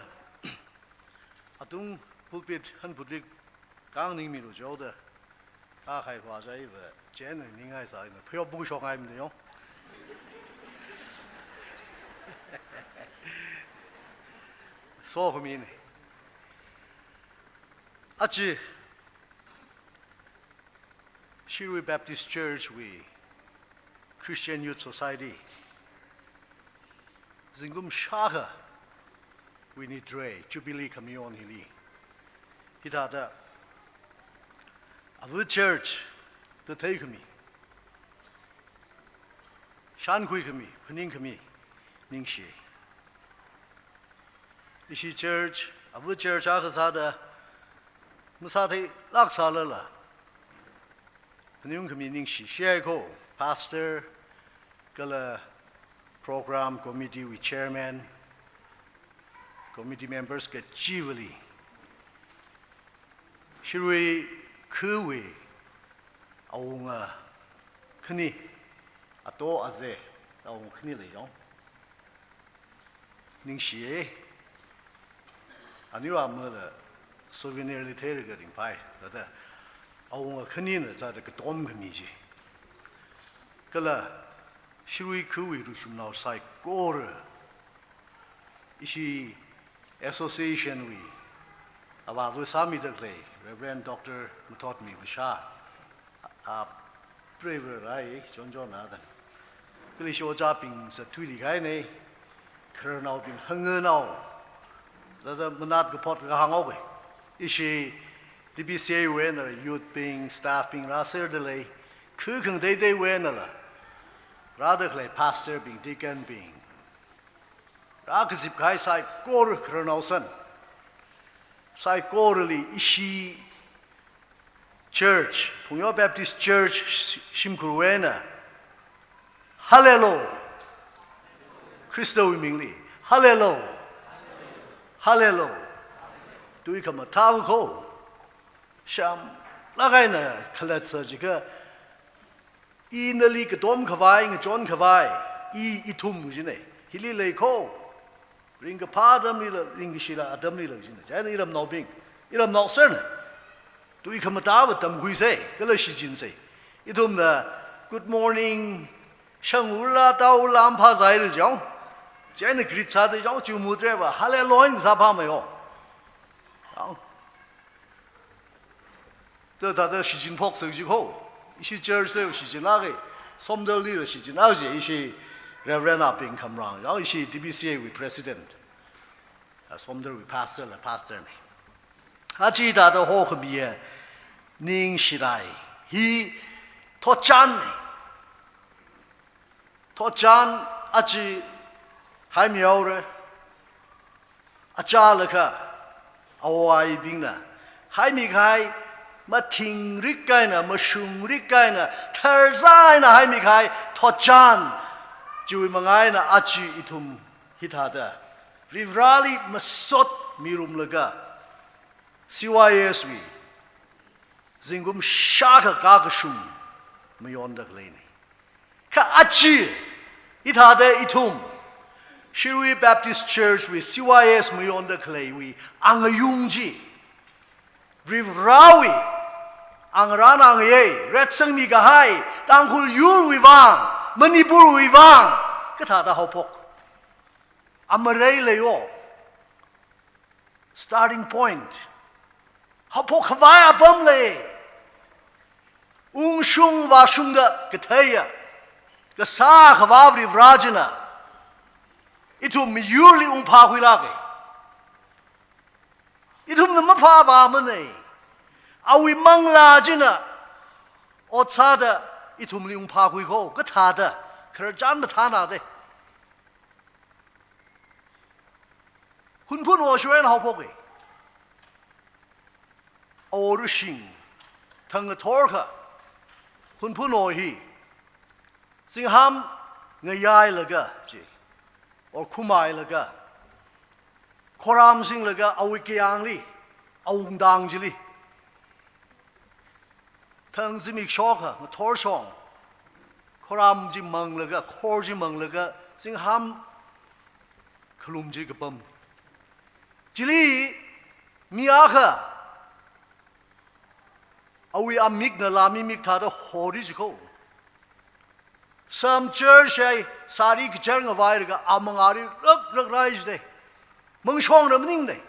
atung pulpit hanphutli kang ningmilu jihaoda, kakhai khuwa jaiva, chen ningai sa ina, pheop bu shok ngai mde yong. So khami ni. Achi, Shirui Baptist Church wui Christian Youth Society zingkum shākhawui ni tharei Jubilee khamayon hili, hithāda ava church da theikhami, shānkhuikhami, phaningkhami ningshi. Ishi church, ava church akha sāda masātheilāk sālala, phaningkhami ningshi. Shi ai ko, pastor, kala program committee wui chairman, committee members kachivali, Shirui khawui awunga khani, ato aze awunga khani lei yong. Ningshiye. Aniwa mala souvenir li theira ka ringphai. Thāda awunga khanina thāda katom khami ji. Kala Shirui khawui rushumnao saikora, ishi association wui avāva sāmida khalei Reverend Doctor Mathotmi Vashā, a, prever ai, chonchon adan. Kali shi ojābing sāthuili kahaina, khararnaobing hanganao, thāda manat kaphot kahāng haowa. Ishi T B C A wui eina youth bing, staff bing rāserda lei, kha khangateitei wui einala rāda khalei pastor bing, deacon bing, rākazip kahai saikora khararnao san, saikorali ishi church, Phungyo Baptist Church sh-, shimkhurwui eina, Hallelujah! Khristawui mingli, Hallelujah! Hallelujah! Tui khamathā ko, shamlāk eina khalatsa jiakha, I nali katom khavai, ngachon khavai, I ithum jina. Hili lei ko. Ringkaphā atamlila, ringkashila atamlila jina. Chieina iramnaobing, iramnao serna, tui khamathāva tamkhuisa, kala shichinsei. Ithumna, "Good morning, shangula, taula, maphāzai," da jong. Chieina greet sāda jong, chiwui mutreba, "Hallelujah," sāpamei ho. Jong. Thāda, thāda shichin phoksa ji ko. Ishi church li shichinlāka. Somdalli shichinnao ji, ishi Reverend Aping Khamrang, yao ishi T B C A wui president. A, Somdal wui pastor la pastor na. Achi thāda hokhamiya ningshilei. Hi thotchanna. Thotchan achi haimihaora. Achālakha, awo-ayibingna haimi kahai, mathingrik eina, mashungrik eina, tharzā eina haimi kahai thotchan, chiwui manga eina achi ithum hithāda Varivarāli masot mirumlaga, C Y S wui zingkum shākha kakashung mayonda khaleina. Kha achi, hithāda ithum Shirui Baptist Church wui C Y S mayonda khaleiwui angayung chi, Varivarāwui angarān angayei, retsangmi kahai, Tangkhul yurwui vang, Manipurwui vang, kathāda haophok. Amarei lei yo. Starting point. Haophok khavai apam lei. Ungshung vāshungda katheiya, kasā Akhava Varivarā china ithum miyurli ungphākhuilāka. Ithumna maphāpamana. Awui manglā china ot sāda ithumli ungphākhui ko, kathāda, khararchan mathānada. Hunphun wo shwen haophoka. Awo Rushing, thang ngathor kha, Hunphun wo hi, zingham ngayailaga chi, or khumailaga, khoram singlaga awui kayāngli, awungdang chili, thang zimiksho kha, ngathor shong, khoram chi manglaga, khor chi manglaga, zingham khalum chi kapam. Chili mi akha, awui amikna laa mimik thāda hori jiko. Sam church ai sari kachar ngavai laga amangari rak rak rai jide. Mangshong ra maning de.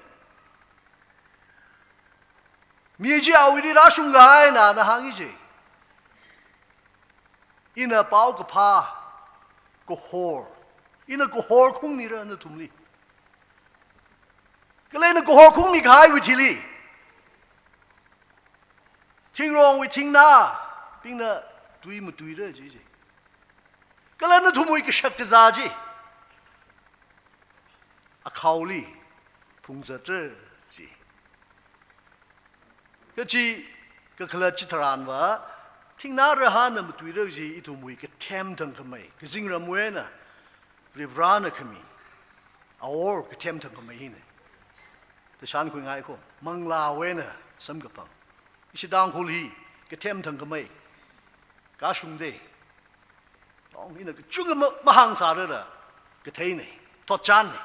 Mi chi awuili rāshung kahai na, na hāngi je. Ina pao kaphā kahor. Ina kahor khungmira nathumli. Kala ina kahor khungmi kahaiwui thili, thingrongwui thingnā bingna tui matuira ji je. Kala nathumwui kashak kazā chi akhaoli phungzatra ji. Kachi kakhalat chitharanva, thingnā rahāna matuira ji ithumwui kathem thangkhamei, kazingramwui eina Varivarana khami awor kathem thangkhamei hina. Tashan khuingai ko, manglāwui eina samkaphang. Ishi Tangkhul hi kathem thangkhamei kashung de. Tong, ina kachungkha ma-, mahāngsāra da kathei ne. Thotchan ne.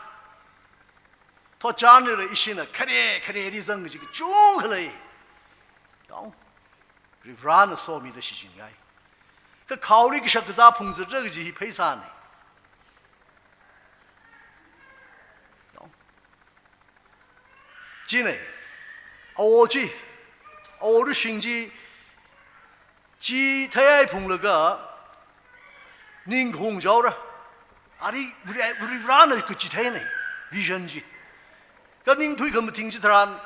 Thotchan ne da ishina khare, khare di zang kaji kachungkha lei. Tong, Varivarana somida shichingai. Kakhaoli kashak kazā phungzatra kaji hi pheisā ne. Tong. Chine, awo chi, awo rishing chi, chitheiai phunglaga, ningkhung jaora. Ari, Vari-, Varivarana kachitheine, vision chi. Kaningthui khamathing chitharan,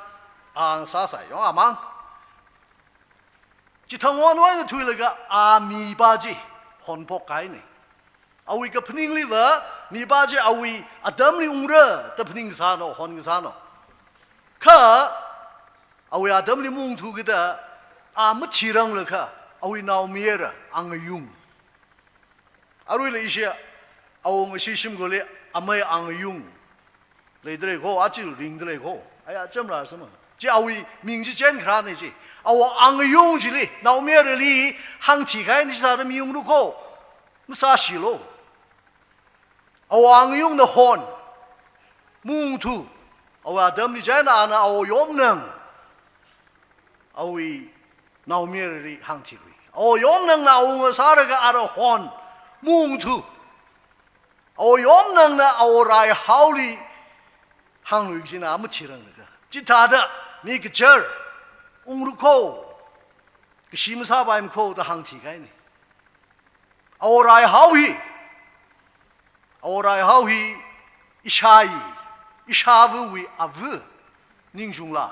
ang sāsai, yong amang. Chithang wonwoi na thuilaga a mipā chi honphok kahaine. Awui kaphaningliva mipā chi awui atamli ungra da phaning kasāno, hon kasāno. Kha awui atamli maungthu kida a mathirang lakha awui naomayara angayung. Aruila ishi awunga shi shimkhurli amei angayung leidalei ko, achi ringdalei ko. Aya chamra sama. Chi awui ming chi chen kharāne chi. Awo angayung chili, naomayarali hāngthi kahaine chithāda mayunglu ko. Masāshilo. Awo angayungna hon. Maungthu. Awo atamli chieina ana awo Yomnang awui naomayarali hāngthilui. Awo Yomnangna awunga sālaga ara hon, maungthu. Awo Yomnangna awo Raihaoli hānglui kajina mathirang laga. Chithāda mi kachar unglu ko, kashi masāpaimana ko da hāngthi kahaine. Awo Raihao hi, awo Raihao hi ishāi, ishāvawui ava, Ningchunglawui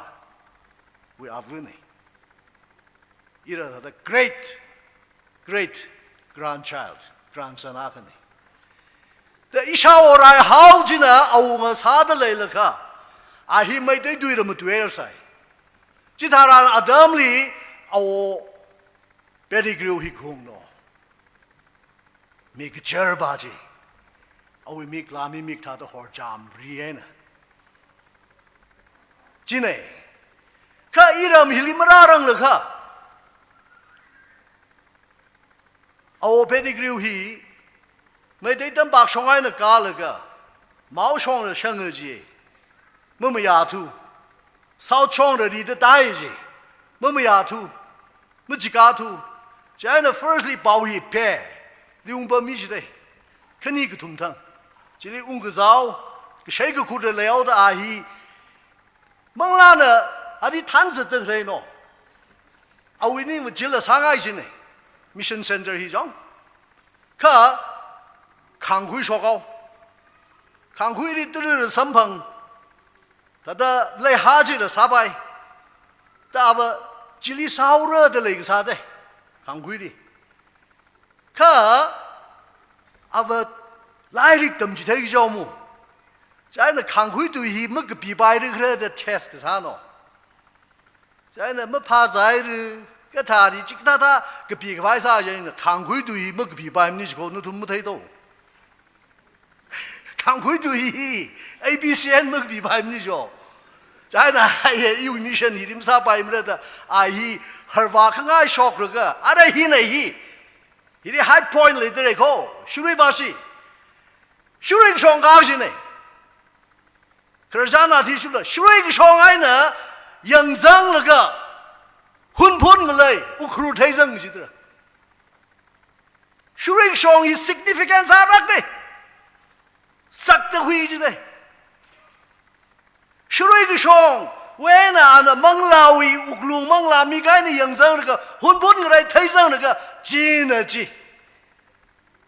avane. Ira thāda great, great grandchild, grandson akhane. Da ishāwo Raihao china awunga sāda leilakha, a hi Meitei tuira matuiarsai. Chitharan atamli awo Pettigrew hi khungno. Mi kachar ba chi. Awui mik laa mimik thāda horchamri eina. Chine. Kha iram hili marārang lakha. Awo Pettigrew hi Meitei tampak shong eina kālaga, Mao shongla shanga ji. Mamayāthu. South shongla rida tai ji. Mamayāthu. Machikathu. Chieina firstly pao hi phe. Liungpa mi jide. Khani kathum thang. Chili ungkazao, kashei kakhut leihaoda a hi manglāna adi thanzat tang reino. Awui ningva chila sāngai jine. Mission center hi jong. Kha khangkhui shokhao. Khangkhuili tara samphang. Thāda leiha chila sāpai. Thāva chili sāhaora da leikasā de. Khangkhuili. Kha ava lairik tamchithei kajao mo. Chieina khangkhui tui hi makapipaira khala da test kasāno. Chieina maphāzaira, kathāri chikathā kapi khavai sā chieina khangkhui tui hi makapipaimana jiko nathum matheido. Khangkhui tui hi A B C N makapipaimana jo. Chieina ai iwui mission hi rim sāpaimara da, a hi harvā khangai shoklaga, ara hina hi. Hili high point leidalei ko, shurui bashi. Shurui kashong kajine. Khararchan athishurda, sharui kashong eina yangzanglaga, hunphun ngalei, Ukhrul theizang jidra. Sharui kashong hi significance arak de. Sakta hui jide. Sharui kashongwui eina ana manglāwui wuklung manglā mi kahaina yangzanglaga, hunphun ngalei theizanglaga, china chi.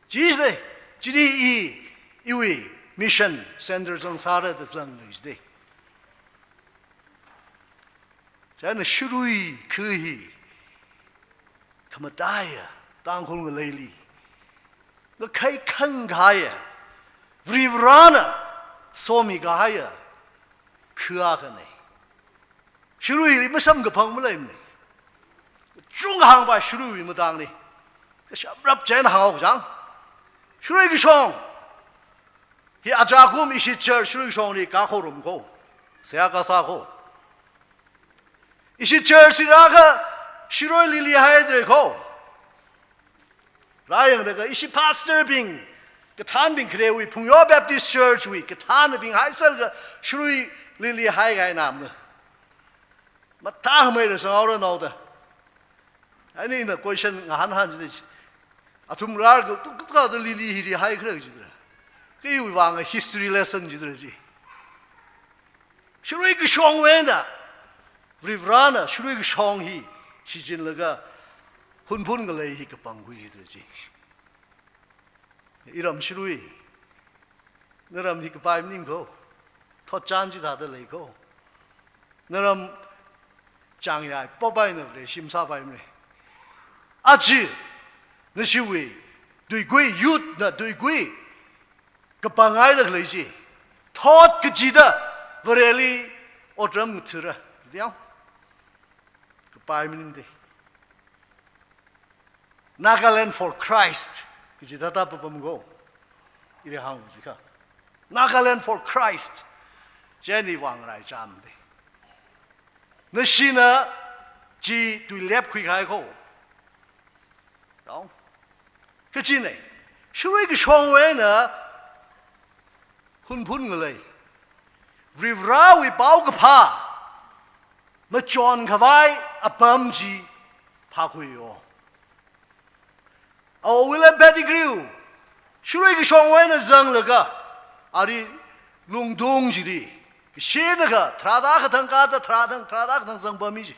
Chi jide, chili i, iwui mission center zangsāra da zang jide. China sharui kha hi, khamataiya, Tangkhul ngaleili ngakhai khangaiya, Varivarana somi kahaiya kha akhana. Sharuili masamkaphang maleimana. Chungkha hāngpai sharuiwui matangli. Kashamrap china hānghao kachang. Sharui kashong hi ajakum ishi church sharui kashongli kakhorum ko. Seihā kasā ko. Ishi church hi rākha sharui lili haidre ko. Rāyangda kha ishi pastor bing, kathānbing kharewui, Phungyo Baptist Church wui kathānbing haisalga sharui lili haikahaina mna. Mathāmeira sanghaora naoda. Ani ina question ngahānhān jide chi. Athum rākha tuktukda lili hili haikhara jidra. Kha iwui vang history lesson jidra chi. Sharui kashongwui eina, Varivarana sharui kashong hi shichinlaga, hunphun ngalei hi kapangkhui jidra chi. Iram sharui, naram hi kapai maning ko, thotchan chithāda lei ko. Naram changyai pop eina Vare shim sāpaimana. Aja, nashiwui, tuikui, youth na tuikui, kapangai da khalei chi. Thot kachida, Vareli otram ngathara. Diang. Kapai maningde. Nagaland for Christ. Kaji thāda papam ko. Iri hāng jikha. Nagaland for Christ. Chieina vang rai chamde. Nashina chi tuilep khuikahai ko. Dong. Kachina. Sharui kashongwui eina hunphun ngalei. Varivarawui paokaphā. Machonkhavai apam chi phākhuiyo. Awo William Pettigrew, sharui kashongwui eina zanglaga, ari lungtung chili, kashinakha, tharāda kathang kāda, tharāda, tharāda kathang zangpam mi chi.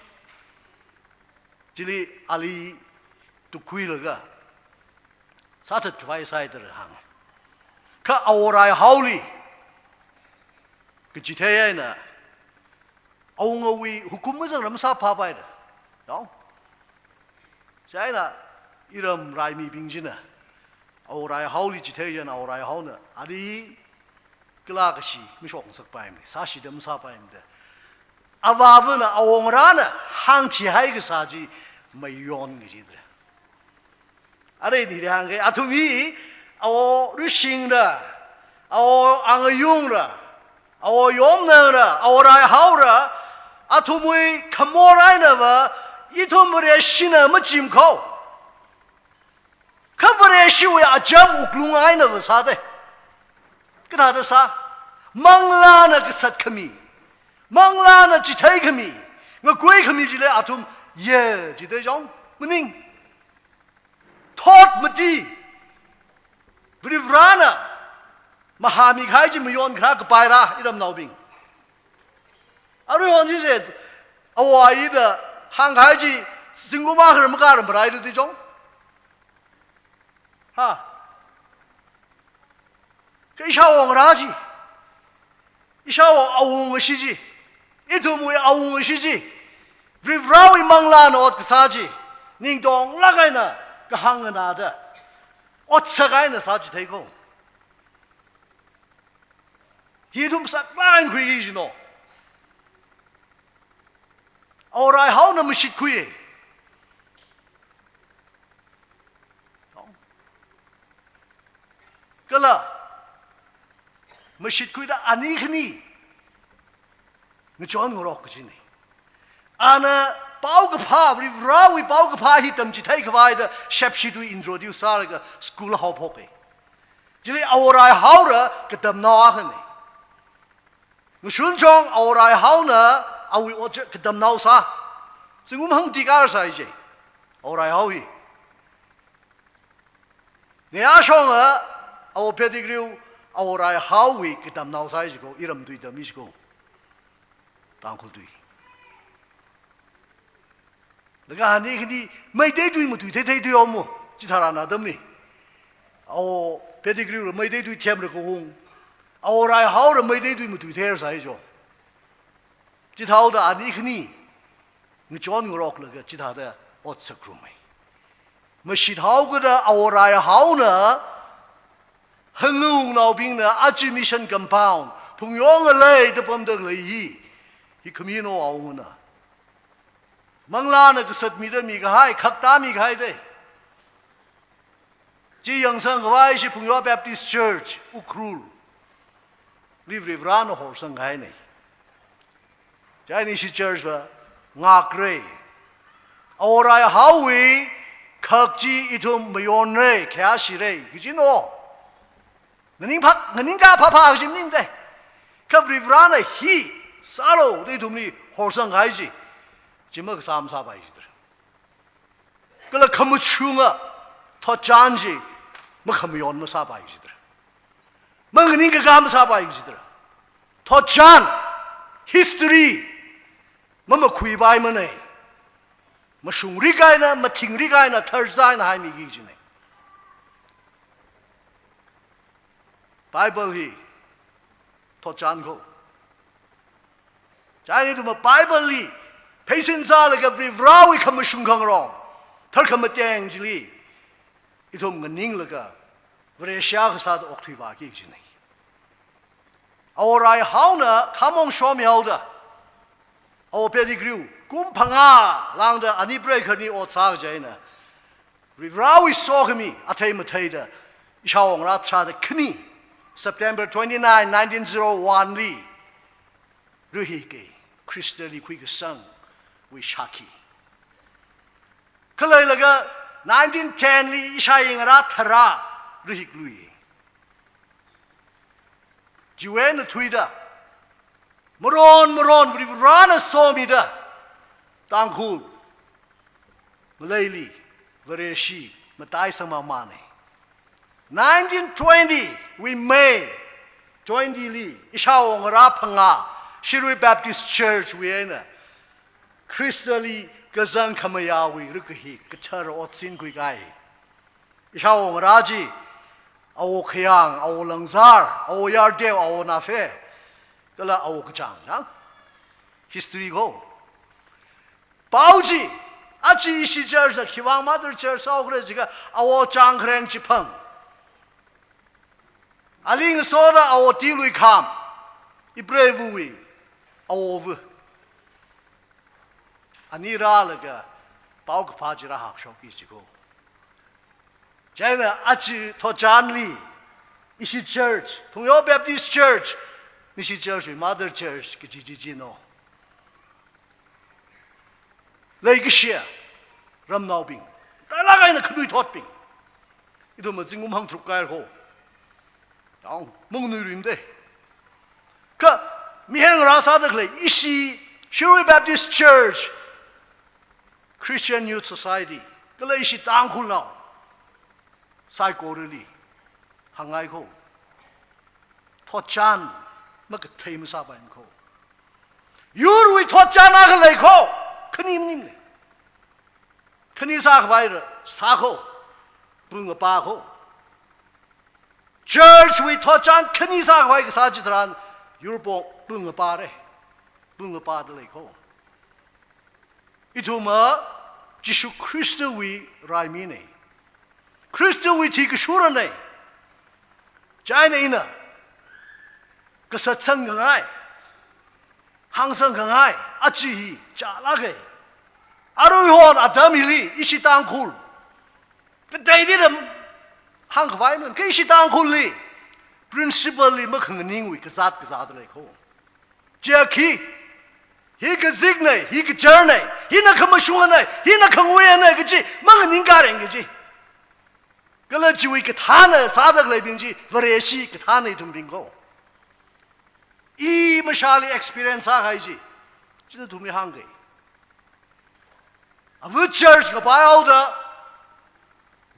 Chili ali tukhuilaga, sāthatkhavai sāhaida hāng. Kha Awo Raihaoli, kachithei eina, awungawui hukum mazangra masāphāpaida. Dong. Chieina iram raimibing china. Awo Raihaoli chithei chieina Awo Raihaona. Ali kala kashi mashokngasakpaimana. Sāshida masāpaimada. Avāvana awongarāna hāngthihai kasā chi mayon kajidra. Arui nili hāngkahai, athum hi, Awo Rishingra, Awo Angayungra, Awo Yomnangra, Awo Raihaora, athumwui khamor einava, ithum Vareshina machim ko. Kha Vareshiwui acham wuklung einava sāde. Kathāda sā, manglāna kasat khami, manglāna chithei khami, ngakhui khami chili athum ye jide jong, maning. Thot mati, Varivarana mahāmikahai chi mayon kharā kapaira, iramnaobing. Arui hon chi se, awai da hāngkahai chi, zingkum akha makar marai da di jong. Ha. Kha ishāwo ngarā chi, ishāwo awungashi chi, ithumwui awungashi chi, Varivarawui manglāna ot kasā chi, ningtonglāk eina kahāng nganāda, otsak eina sāchithei ko. Hi ithum saklāk eina khuiki jino. Awo Raihaona mashitkhui. Kala, mashitkhuida ani khani ngachon ngarok kajina. Ana paokaphā, Varivarawui paokaphā hi tamchithei khavai da Shepshi tu introduce sālaga school haophoka. Chili Awo Raihaora katamnao akhana. Ngashun chong Awo Raihaona awui ot chi katamnao sā. Zingkum hangti kar sāi je. Awo Raihao hi. Ngayā shonga Awo Pettigrew Awo Raihaowui katamnao sāi jiko, iram tui tammi jiko. Tangkhul tui. Laga ani khani Meitei tui matui theithei tui omo. Chitharan atamli Awo Pettigrew la Meitei tui themra kahung. Awo Raihaora Meitei tui matui theira sāi jo. Chithaoda ani khani ngachon ngaroklaga chithāda ot sāngarumai. Mashithaokada Awo Raihaona, Hangungnaobingna aja mission compound, phungyo ngalei da pamda lei hi, hi khamino awungana. Manglāna kasat mida mikahai, khakta mikahai de. Chi yangsang khavai chi Phungyo Baptist Church, Ukhrul li Varivarāna horsang kahaina. Chieina ishi church va ngakra. Awo Raihaowui khak chi ithum mayonra, khayāshira, kajino. Nganing phak, nganing kaphāphā kaji maning de. Kha Varivarāna hi sālu da ithumli horsang kahai chi, chi makasā masāpai jidra. Kala khamachunga thotchan chi makhamayon masāpai jidra. Manganing kakā masāpai jidra. Thotchan, history, mamakhuipaimana. Mashungrik eina, mathingrik eina, tharza eina haimiki kajina. Bible hi thotchan ko. Chieina ithumva Bible li pheisin sālaga Varivarāwui khamashung khangarong, tharkhamateng chili ithum nganinglaga Vareshi kasāda okthuivāki kajina. Awo Raihaona khamong shomyaoda, Awo Pettigrew kum phangā lāngda ani preikhani ot sā kaji eina, Varivarāwui sokhami athei matheida, ishāwo ngarā tharāda khani, September twenty-nine, nineteen zero one li, Ruihik, Khristali khuikasangwui shākhi. Khaleilaga nineteen ten li ishāyi ngarā tharā, Ruihik lui. Chiwui eina thuida, maron maron Varivarāna somida, Tangkhul ngaleili Vareshi mataisangmamana. Nineteen twenty wui May twenty li, ishāwo ngarā phangā, Shirui Baptist Church wui eina Khristali kazang khamayāwui rikahik kathara otsin khuikahai. Ishāwo ngarā chi, Awo Khayang, Awo Langzar, Awo Yardeo, Awo Nafe, kala Awo Kachang, na? History ko. Pao chi, aja ishi church na khiwuivang mother church sāhaokhala jiakha, Awo Changkhareng Chiphang. Ali ngasoda Awo Tiluikham, ipreiva̱wui awova̱. Ani rālaga paokaphā chi rāhakshokki jiko. Chieina aja thotchanli, ishi church, Phungyo Baptist Church, nishi church wui mother church kaji chi chino. Leikashiya ramnaobing, tailak eina khanuithotbing, ithumva zingkum hangtharuk kahaira ko. Yang, manuiring de. Kha, mihaira sāda khalei, ishi Shirui Baptist Church, Christian Youth Society, kala ishi Tangkhulnao saikorali hāngngai ko. Thotchan makathei masāpaimana ko. Yurwui thotchan akha lei ko, khani maningmana. Khani sākhavai ra sā ko, pung apa ko. Church wui thotchan khani sākhavai kasā chitharan, yur pung, pung apa re, pung apa da lei ko. Ithumva Jishu Khristawui raimina. Khristawui thi kashurana. Chieina ina kasatsang khangai, hāngsang khangai, aja hi chālaka. Aruihon atam hili ishi Tangkhul, kateida hāngkhavai man, kha ishi Tangkhulli, principle li makhanganingwui kazāt kazāda lei ko. Chiakha, hi kazikna, hi kacharna, hina khamashungana, hina khanguiyana kaji manganing karing kaji. Kala chiwui kathāna sāda khaleibing chi Vareshi kathāna ithumbing ko. I mashāli experience sākahai chi, china nathumli hāngkei. Ava church kapai haoda,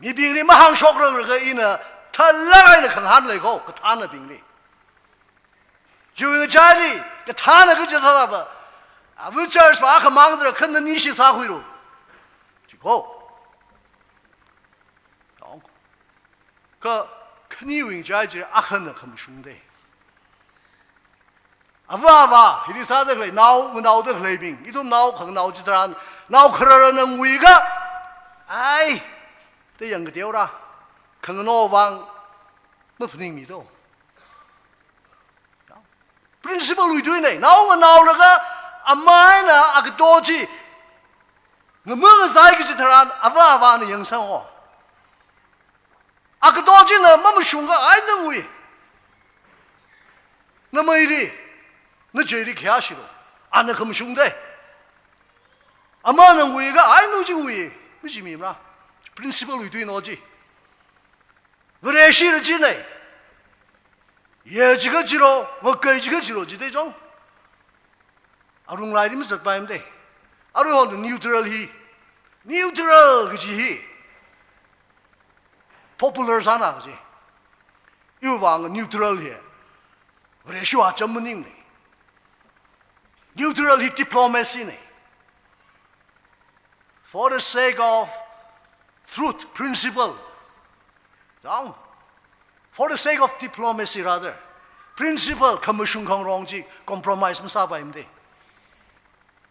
mibingli mahāngshokranglakha ina thalak eina khangahān lei kho, kathānabingli. Chiwui ngachaili, kathāna kaji thālaba, ava church va akhamang dra khan nanishi sākhuilu. Chi kho. Kha, khaniwui ngachai chi akhana khamashung dei. Ava ava, hili sāda khalei, nao, nganaoda khaleibing, ithum nao, khanganao chitharan, nao khararna nguikha, ai, te yang kateora, khanganao vang, maphaningmi to. Principle wui tuinei, nao nganaolaga, amai eina agato chi, ngamangazai kaji tharan, ava avana yangsang o. Agato china mamashungkha ai nangui. Nameili, nacheili khayāshilu. Ana khamashung dei. Amana nguikha ai nung chi ngui. Machi mimara. Principle wui tuino chi. Vareshi rajinei. Ye chikha chilo, ngakai chikha chilo, chi dei chong. Arunglaili mazatpaimara dei. Aruihon neutral hi. Neutral kaji hi. Popular sāna kaji. Iwui vang neutral hi. Vareshi acham maningnei. Neutral hi diplomacy nei. For the sake of truth, principle. Dang. For the sake of diplomacy, rather. Principle, khamashung khangarong chi compromise masāpaimara dei.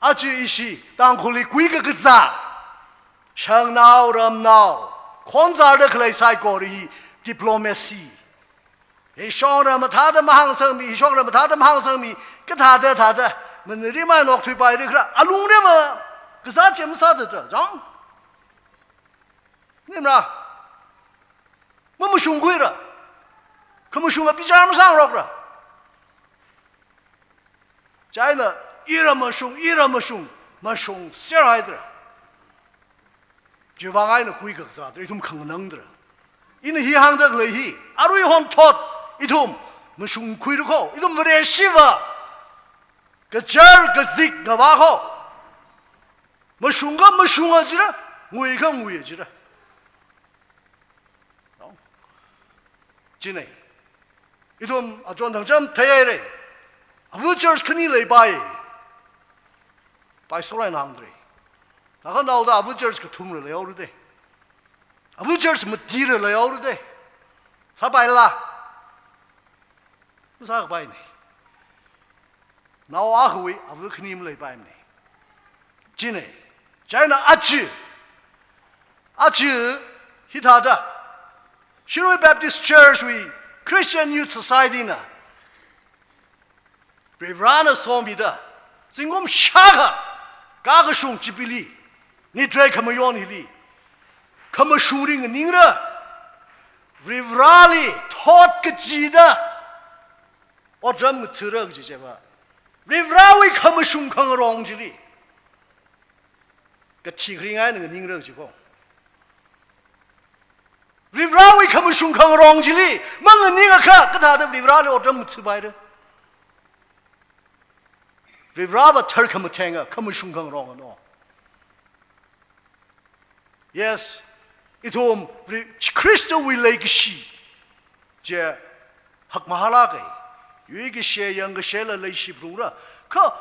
Aja ishi, Tangkhulli kuikakazā. Shangnao, ramnao, khonzarda khalei saikora hi diplomacy. Hishongra mathāda mahāngsangmi, hishongra mathāda mahāngsangmi, kathāda thāda, mana rimai nok thuipai ri khra, alungli ma, kazā chi masāda tra, jang? Nimra? Mamashungkhuira. Khamashunga bichar masāngarokra. Chieina, ira mashung, ira mashung, mashungser haidra. Chiwui vang eina kuikakazā dra, ithum khanganang dra. Ina hi hāngda khalei hi, aruihon thot, ithum mashungkhuira kho, ithum Vareshiva, kachar kazik ngavā kho. Mashungkha mashunga jira, nguikha nguiya jira. Chinei. Ithum achon thangcham theihaira. Ava church khani leipai. Pai sorai nangdra. Thākha naoda ava church kathumra leihaora dei. Ava church matira leihaora dei. Sāpaila. Masākapainei. Nao akhawui ava khani maleipaimana. Chinei. Chieina aja. Aja hithāda. Shirui Baptist Church wui Christian Youth Society na. Varivarana somida. Zingkum shākha. Kakashung Jubilee. Nitrei khamayon hili. Khamashung ringa ningra. Varivarali thot kachida. Otram ngathara kaji chiva. Varivarawui khamashung khangarong chili. Kathi kharing eina nganingra kaji kho. Varivarawui khamashung khangarong chili. Manganingakha, kathāda Varivarali otram ngathapaira. Varivarava tharkhamathenga, khamashung khangarong ano. Yes, ithum Khri-, Khristawui leikashi chi hakmahālāka. Yuikashe, yangkashela leishiphalungra. Kha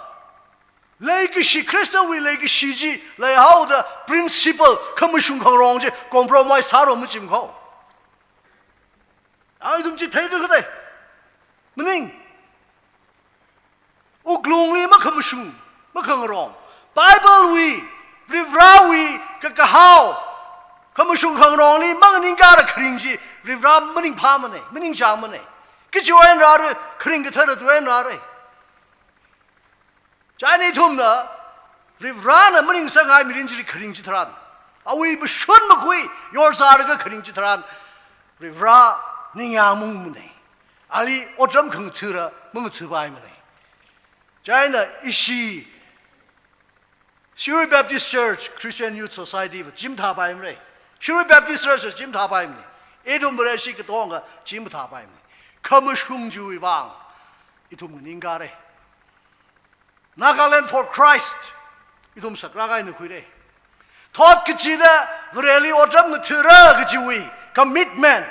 leikashi, Khristawui leikashi chi leihaoda principle, khamashung khangarong chi compromise sāra machim kho. Ithum chi theida khathei. Maning. Wuklungli makhamashung, makhangarong. Bible wui, Varivarawui, kakahao. Khamashung khangarongli manganing kara kharing chi, Varivara maningphāmana, maningchāngmana. Kachiwui eina rāra, kharing kathara chiwui eina rāra. Chieina ithumna, Varivarana maningsanghai mirin chili kharing chitharan. Awui mashun makhui, yorzarlaga kharing chitharan. Varivara ningyāng maungmana. Ali otram khangathara, mangathapaimana. Chieina ishi, Shirui Baptist Church Christian Youth Society va chimthāpaimara. Shirui Baptist Church va chimthāpaimana. Ithum Vareshi katonga chimthāpaimana. Khamashung chiwui vang. Ithum nganingkāre. Nagaland for Christ. Ithum saklāk eina khuire. Thot kachida Vareli otram ngathara kachiwui commitment.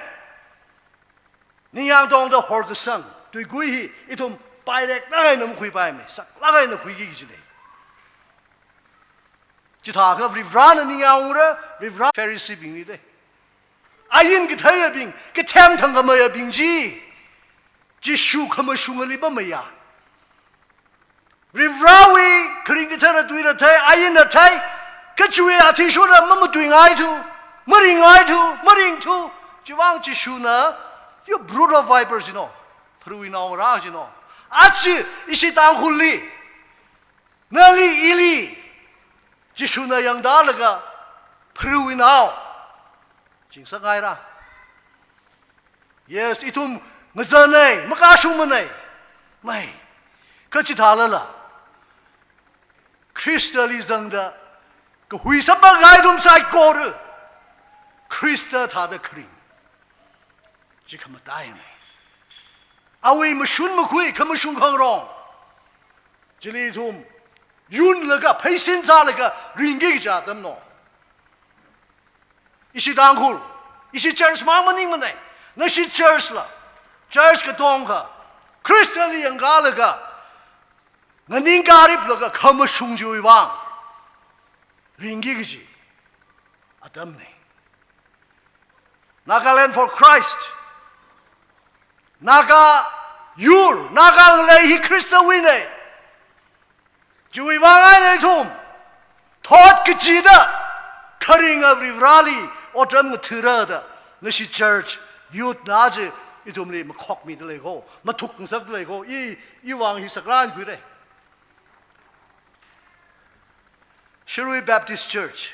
Ningyāng tongda horkasang, tuikui hi ithum paireklāk eina makhuipaimei, saklāk eina khuiki kajine. Chithākha Varivarana ningyāngra, Varivara Phariseebingli de. Ain katheiyabing, kathem thangkhameiyabing chi, Jishu khamashungali pameiya. Varivarawui kharing kathara tuina thei, ainna thei, kachiwui athishurda mamatuingaithu, maringngaithu, maringthu, chiwuivang Jishuna, "You brood of vipers," jino, pharawui naongarā jino. Aja ishi Tangkhulli, nali ili, Jishuna yangdalaga, pharawui nao, chingsakngaira. Yes, ithum ngazanei, makashungmanei. Mei, kachithālala, Khristali zangda, kahui samphangngai ithum saikora, Khrista thāda kharing chi khamataiyane. Awui mashun makhui, khamashung khangarong chili ithum yunlaga, pheisin sālaga, ringki kaja atamno. Ishi Tangkhul, ishi church mang maningmanei, nashi church la, church katongkha, Khristali yangkalaga, nganingkāriplaga, khamashung chiwui vang ringki kaji atamnei. Nagaland for Christ. Naga yur, Naga ngalei hi Khristawuinei. Chiwui vang eina ithum thot kachida kharinga Varivarali otram ngathara da, nashi church, youth na chi ithumli makhokmida lei ko, mathuk ngasakda lei ko, i, iwui vang hi saklāk eina khuire. Shirui Baptist Church,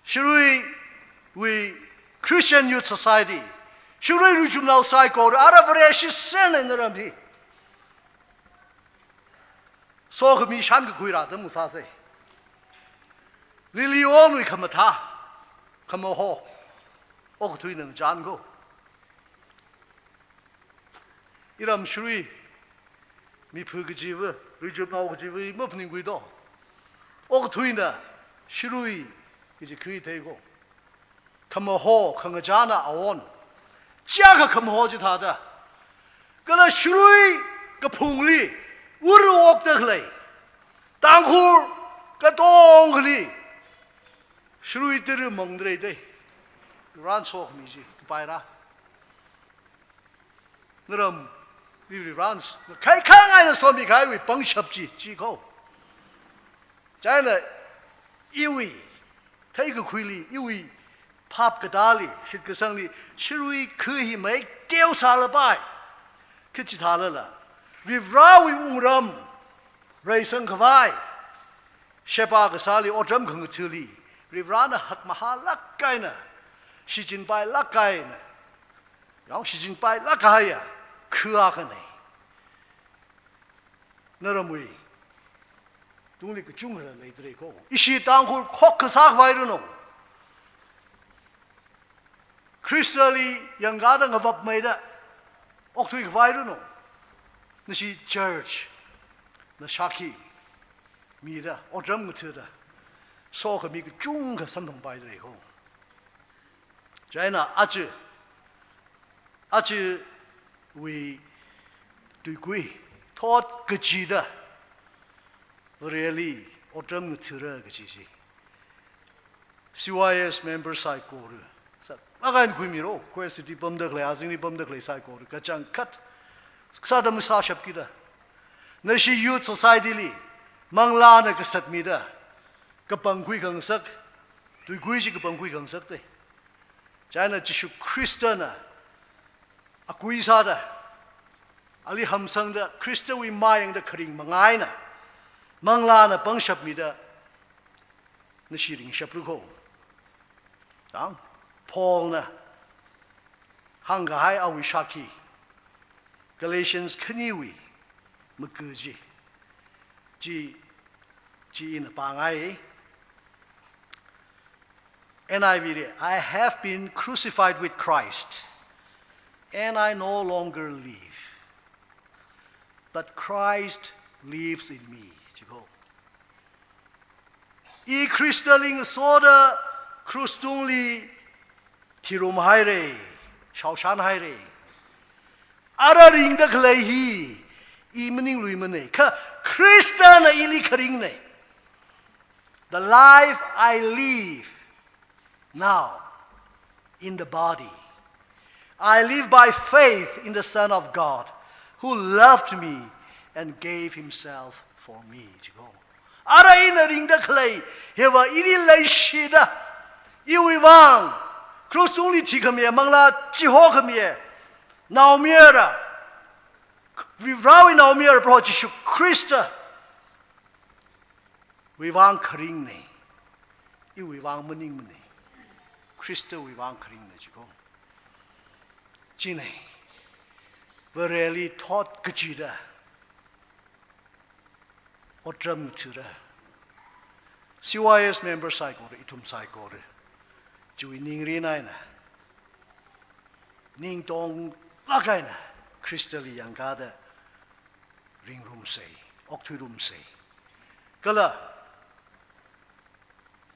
Shiruiwui Christian Youth Society, Shirui ruichumnao saikora, ara Vare shitsangna naram hi. Sokhami shankakhui rāda masāsei. Lily Ongwui khamathā, khamaho, okathuina ngachān ko. Iram Shirui, miphu kajiva, ruichumnao kajiva, maphaningkhui do. Okathuina, Shirui, kaji khuithei ko. Khamaho, khangachāna awon. Chiakha khamaho chithāda. Kala Shirui kaphungli, ur okda khalei. Tangkhul katongkhali. Shirui tiri mangdrei dei. Ran sokhami chi, kapaira. Naram, Varivarans, kaikhang eina somikahaiwui pangshap chi, chi ko. Chieina, iwui, theikakhuili, iwui, phap katāli, shitkasangli, Shirui khu hi maiteo sālapai. Kachithālala, Varivarawui wungram, reisangkhavai, sheba kasāli, otram khangathali, Varivarana hakmahālāk eina, shichinpailāk eina, yang shichinpailāk kahaiya, khu akhanei. Naramwui tungli kachungkha leidalei ko. Ishi Tangkhul khokkha sākhavai runo. Khristali yangkada ngavapmeida okthuikhavai runo. Nashi church, na shākhi mida, otram ngathada, sokhami kachungkha samphangpaidalei ko. Chieina aja, ajawui tuikui, thot kachida, Vareli otram ngathara kaji chi. C Y S member saikora, saklāk eina khuimiro, Quezon City pamda khalei, azingli pamda khalei saikora, kachangkhat, sāda masāshapkida. Nashi Youth Society li, manglāna kasatmida, kapangkhui khangasak, tuikui chi kapangkhui khangasak dei. Chieina Jishu Khristana akui sāda, ali hamsangda, Khristawui mayangda kharing manga eina, manglāna pangshapmida, nashi ringshapra ko. Tang, Paulna hāngkahai awui shākhi, Galatians khaniwui maga chi, chi, chi ina pāngai. N I V li, "I have been crucified with Christ, and I no longer live." but Christ lives in me. Jiko. I Khristali ngasoda krus tungli thirumhaira, shaoshanhaira. Ara ringda khalei hi, i maningluimana. Kha Khristana ili kharinga. The life I live now in the body, I live by faith in the Son of God, who loved me and gave himself for me. Jiko. Ara ina ringda khalei, hiva ili leishida, iwui vang, krus tungli thikhamiya, manglā chihokhamiya, naomayara, Varewui naomayara Proho Jishu Khristawui vang kharinga. Iwui vang maningmana. Khristawui vang kharinga jiko. China. Vareli thot kachida. Otram ngathāda. C Y S member saikora, ithum saikora. Chiwui ningrin eina. Ningtonglāk eina. Khristali yangkāda. Ringrumsa. Okthuirumsa. Kala.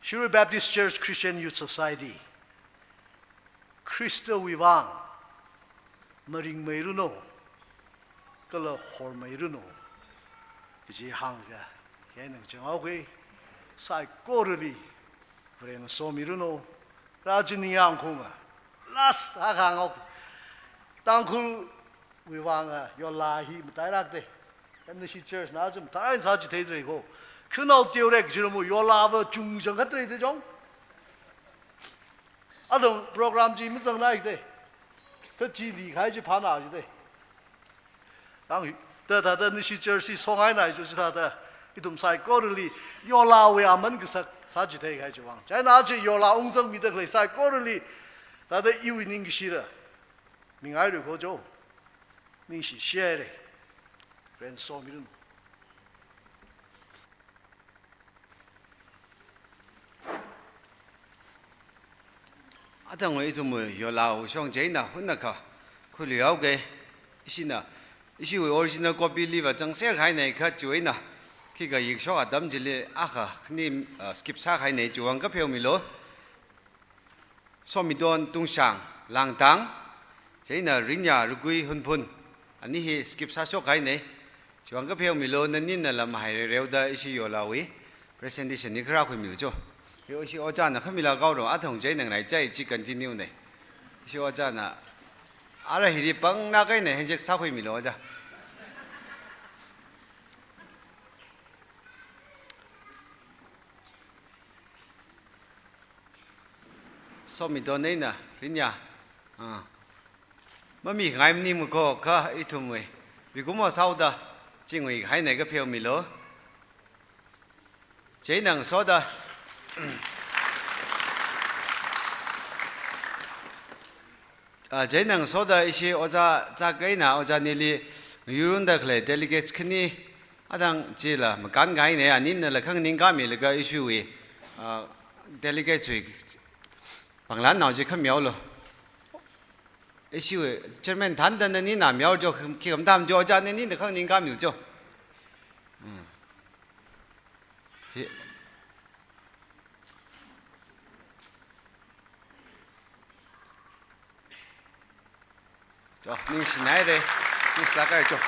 Shirui Baptist Church Christian Youth Society, Khristawui vang maringmeiranu, kala hormeiranu, kaji hāngda, hina chang aokhui, saikorali, Varena somiranu, rāchiniyang khunga, last akha ngok, Tangkhul wui vang a, yola hi matailākda. Kha nashi church na chum, thāi sāchitheidalei ko. Khanao teorek jiramu, yolava chungchang khatrei da jong. Adong program chi mazangnaida. Kha chili khai chi phāna jida. Tang, ta, ta, ta, nashi church chi songaina jo chithāda. Ithum saikorali, yolawui aman kasak, sāchithei khai chiwui vang. China chi yola ungzangmida khalei saikorali. Thāda iwui ningkashira. Mingairui ko jo. Ningshi share. Varena somiranu. Athang ithum yola ushong china hunakha khuiluihaoga, ishina, ishiwui original copy liva changser haina kha chiwui eina, khikha yikshok atam chili akha khani, ah, skip sāhaina chiwui vang kapheomilu. Somiton Tungshang Langtang, chieina Rinya Rugui Hunphun, ani hi skip sāshok haina, chiwui vang kapheomilu, nanina lam hairereoda ishi yolawui presentation hi kharā khuimilu jo. Yo ishi ojāna khamila gaoro, athang chieina nganai chai chi continue na. Ishi ojāna, ara hili pangna kaina handshake sākhuimilu ojā. Somiton eina, Rinya. Ah. Mamikhangai maningmako kha ithumwui. Bikumo sāhaoda, chingwui haina kapheomilu. Chieina ngasoda. Ah, chieina ngasoda ishi ojā chak eina ojā nili, yurunda khalei delegates khani, athang chila makān kahaina, aninala khanganing kamilaga ishiwui, ah, delegates wui panglan nao chi khameolu. Ishiwui chairman thānda nanina meojo, khi khamtam jo, ojā nanina khanganing kamilu jo. Hmm. Hi. Jo, ningshinaira, ningshilākra jo.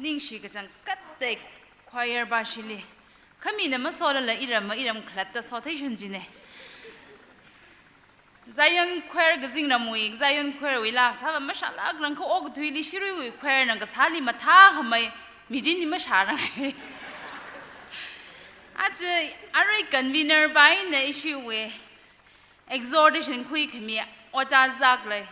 Ningshi kachangkhatta choir bashili. Khamina masolala iramva iram khalatta sotheishun jine. Zion Choir kazingramwui, Zion Choir wui laa kasāva mashālākrang kha okathuili Shiruiwui choir na kasāli mathākhamei mirinli mashārang. Aja arui convener pa eina ishiwui exhortation khuikhami Ojā Zak lei.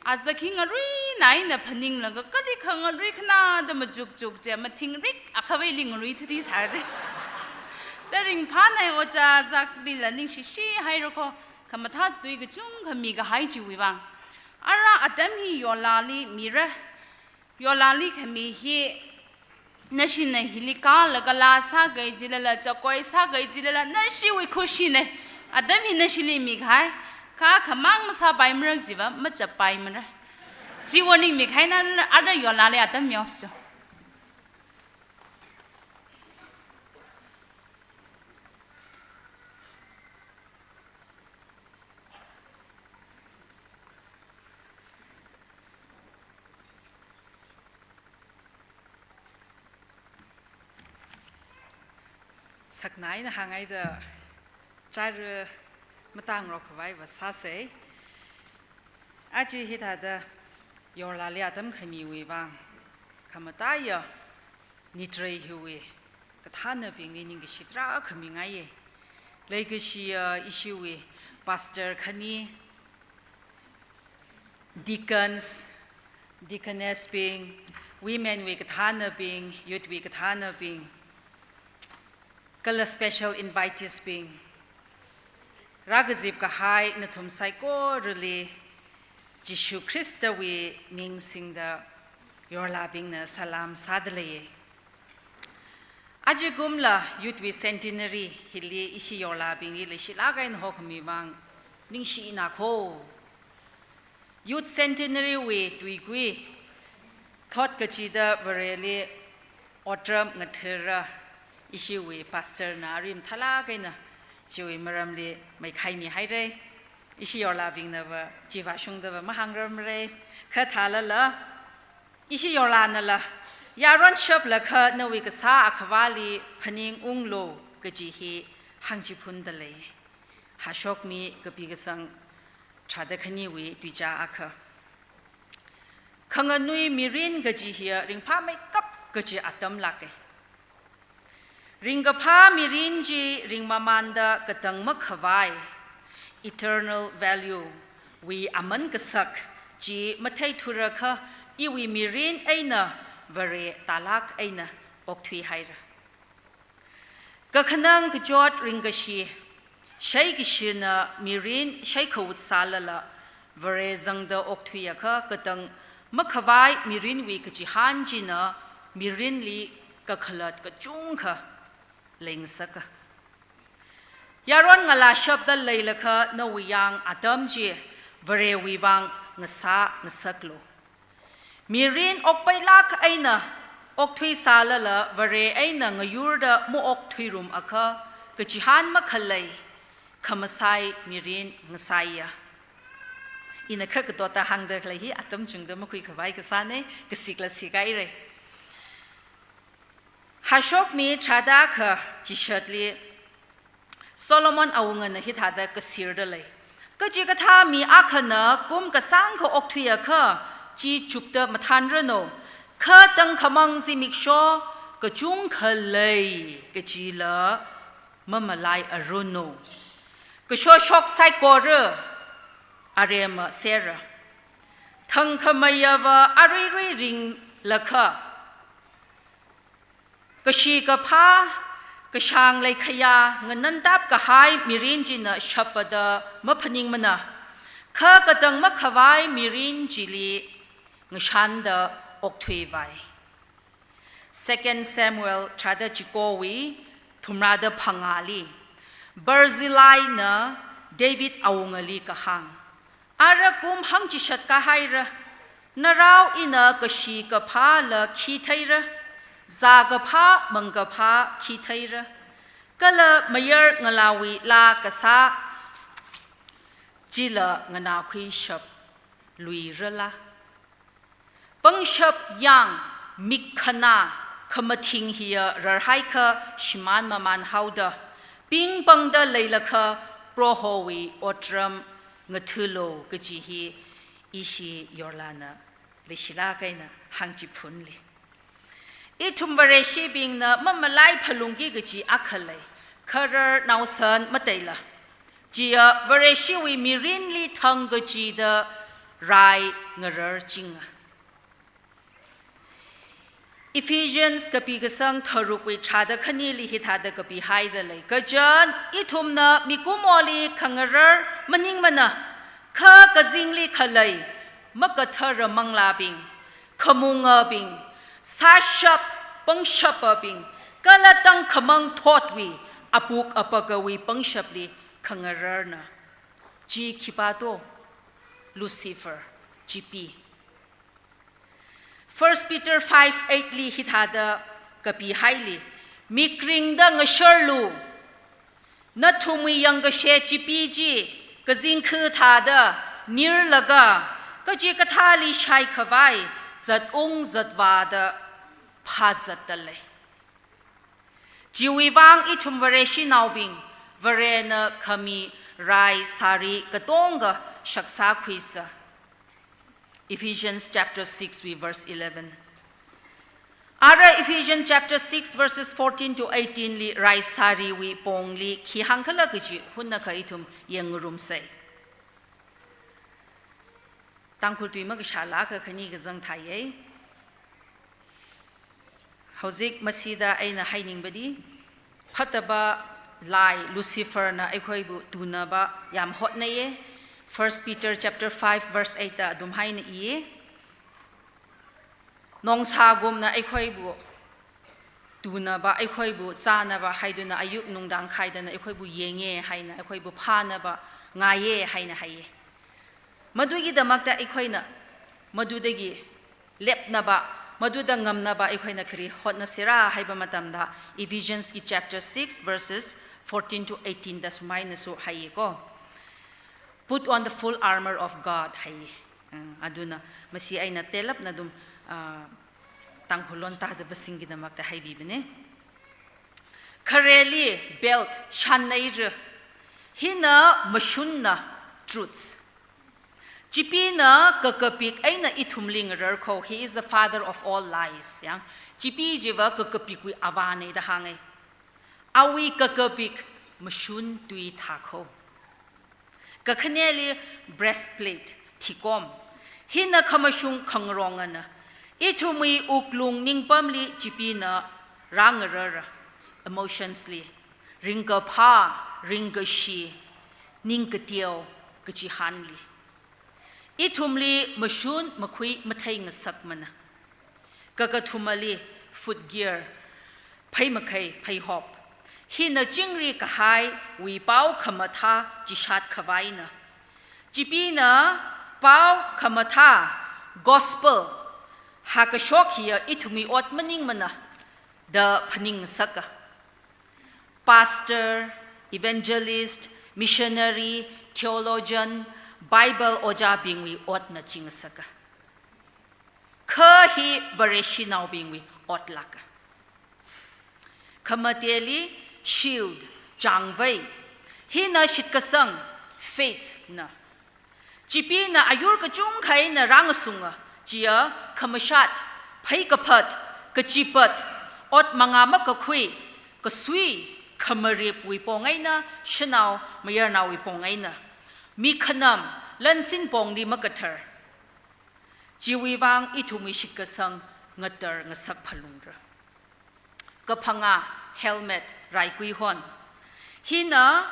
Azak hi ngaruina eina phaninglaga, kali khangarui khanāda machukchuk je, mathingrik akhavaili ngarui thuti sāje. Da ringphānai Ojā Zaklila ningshishi haira kho, khamathā tui kachungkha mikahai chiwui vang. Ara atam hi yolali mira, yolali khami hi nashina hili kālaga laa sākahai jilala, chakoi sākahai jilala, nashiwui khushina. Atam hi nashili mikahai, kha khamang masāpaimara jiva, machappaimara. Chiwui ning mikahai na, ara yolali atam mihaosa. Saknai na hāngngaida chara matangrok khavaiva sāsei. Aja hithāda yorlali atam khamiwui vang, khamataiya nitrei hiwui kathānabingli ningkashi tarākha mingaiye. Leikashiya ishiwui pastor khani, deacons, deaconess bing, women wui kathānabing, youth wui kathānabing, kala special invitees bing, rākazip kahai nathum saikorali Jishu Khristawui ming singda yorlabingna salam sādalei. Aja kumla youth wui centenary hili ishi yorlabingli leishilāk eina hokhami vang ningshina kho. Youth centenary wui tuikui thot kachida Vareli otram ngathara ishiwui pastor na arim thalāk eina chiwui maramli maikhaimi haira. Ishi yorlabingnava chiva shungdava mahāngramra. Kha thālala ishi yorlanala yaron shaplakha nawui kasā akhavāli phaningunglu kaji hi hāngchiphundalei. Hashokmi kapi kasang tharāda khaniwui tuicha akha. Khanganui mirin kaji hiya ringphāmeikap kaji atam lāka. Ringkaphā mirin chi ringmamānda katang makhavai, eternal value, wui aman kasak chi matheithurakha iwui mirin eina Vare tālāk eina okthuihaira. Kakhanang kachot ringkashi, shaikashina mirin shaikhavut sālala, Vare zangda okthuiakha katang makhavai mirinwui kachihān china mirinli kakhalat kachungkha leingasaka. Yaron ngalā shapda leilakha nawui yang atam chi Varewui vang ngasā ngasaklu. Mirin okpailāk eina okthui sālala Vare eina ngayurda maokthuirumakha kachihān makhalei khamasai mirin ngasaiya. Ina kha katota hāngda khalei hi atam chungda makhuikhavai kasāna, kasikla sikhaira. Hashokmi tharāda akha chishatli Solomon awungana hithāda kasirda lei. Kachikathā mi akhana kum kasāngkha okthuiakha chi chupda mathānranu. Kha tangkhamang zimiksho kachungkha lei kajila mamalaiaranu. Kashoshok saikora aremma sera. Thangkhameiyava aruirui ringlakha kashi kaphā, kashāng leikhaya nganantap kahai mirin china shapada maphaningmana, kha katang makhavai mirin chili ngashanda okthuivai. Second Samuel tharāda chikowui thumrāda phangāli, Barzillaina David awungali kahāng, ara kum hangchishat kahaira, narao ina kashi kaphāla khi theira, zā kaphā, mang kaphā khi theira, kala mayar ngalāwui laa kasā chila nganākhuishap luirala. Pangshap yang mik khanā khamathing hiya rarhaikha shimān mamānhaoda, pingpangda leilakha Prohowui otram ngathālu kaji hi ishi yorlana leishilāk eina hāngchiphunli. Ithum Vareshibingna mamalai phalungki kaji akha lei, kharar naosan mateila. Chiya Vareshiwui mirinli thang kachida rai ngararchinga. Ephesians kapi kasang tharukwui tharāda khanili hithāda kapihaida lei. Kachān, ithumna mikumoli khangarar maningmana, kha kazingli khalei makathara manglābing, khamungabing, sāshap pangshapabing, kala tangkhamang thotwui apuk apakawui pangshapli khangararna. Chi khipā to? Lucifer, chipi. First Peter five eight li hithāda kapihaili, mikringda ngasharlu, nathumwui yangkashe chipi chi kazingkha thāda nirlaga, kachikathāli shaikhavai zatung zatvāda phāzatda lei. Chiwui vang ithum Vareshinaobing, Varena khami rai sāri katonga shaksākhuisa. Ephesians chapter six wui verse eleven. Ara Ephesians chapter six verses fourteen to eighteen li rai sāriwui pongli khi hāngkhala kaji hunnakha ithum yangngarumsei. Tangkhul tui makashālāka khani kazang thāyei. Hojik masida eina hainingbadi, phattaba lai Lucifer na eikhoibu tunaba yam hotnaiye. First Peter chapter five verse eight da adum haina iye. Nongsāgumna eikhoibu tunaba, eikhoibu chānaba haiduna ayuk nungdang khaidana eikhoibu yenge haina, eikhoibu phānaba ngaiye haina haiye. Madugidamakta eikhoina madudagi lepnaba, maduda ngamnaba eikhoina kari hotnasera haiba matamda, Ephesians ki chapter six verses fourteen to eighteen da sumainasu haiye ko. Put on the full armor of God haiye. Uh, aduna masi eina telapna dum, uh, Tangkhul lon tādabasinggidamakta haibibane. Khareli belt shannaira. Hina mashunna, truth. Chipina kakapik eina ithumli ngararkho. He is the father of all lies. Yang, chipi chiva kakapikwui avāne da hānge. Awui kakapik mashun tui thākho. Kakhaneli breastplate, thikom. Hina khamashung khangarongana. Ithumwui wuklung ningpamli chipina rāngarara, emotions li, ringkaphā, ringkashi, ningkateo kachihānli. Ithumli mashun makhui mathei ngasakmana. Kakathumali foot gear, pheimakhei, pheihop. Hina chingri kahaiwui pao khamathā chishat khavaina. Chipina pao khamathā, gospel, hākashok hiya ithumwui ot maningmana da phaningsaka. Pastor, evangelist, missionary, theologian, Bible ojābingwui otna chingasaka. Kha hi Vareshinaobingwui otlāka. Khamateli shield, changvei. Hina shitkasang, faith na. Chipina ayur kachungkha eina rāngasunga, chiya khamashat, pheikaphat, kachipat, ot mangā makakhui, kasui, khamaripwui pong eina, shanao mayarnaowui pong eina, mi khanam, lansin pongli makathar. Chiwui vang ithumwui shitkasang ngatar ngasak phalungra. Kaphangā, helmet, raikui hon. Hina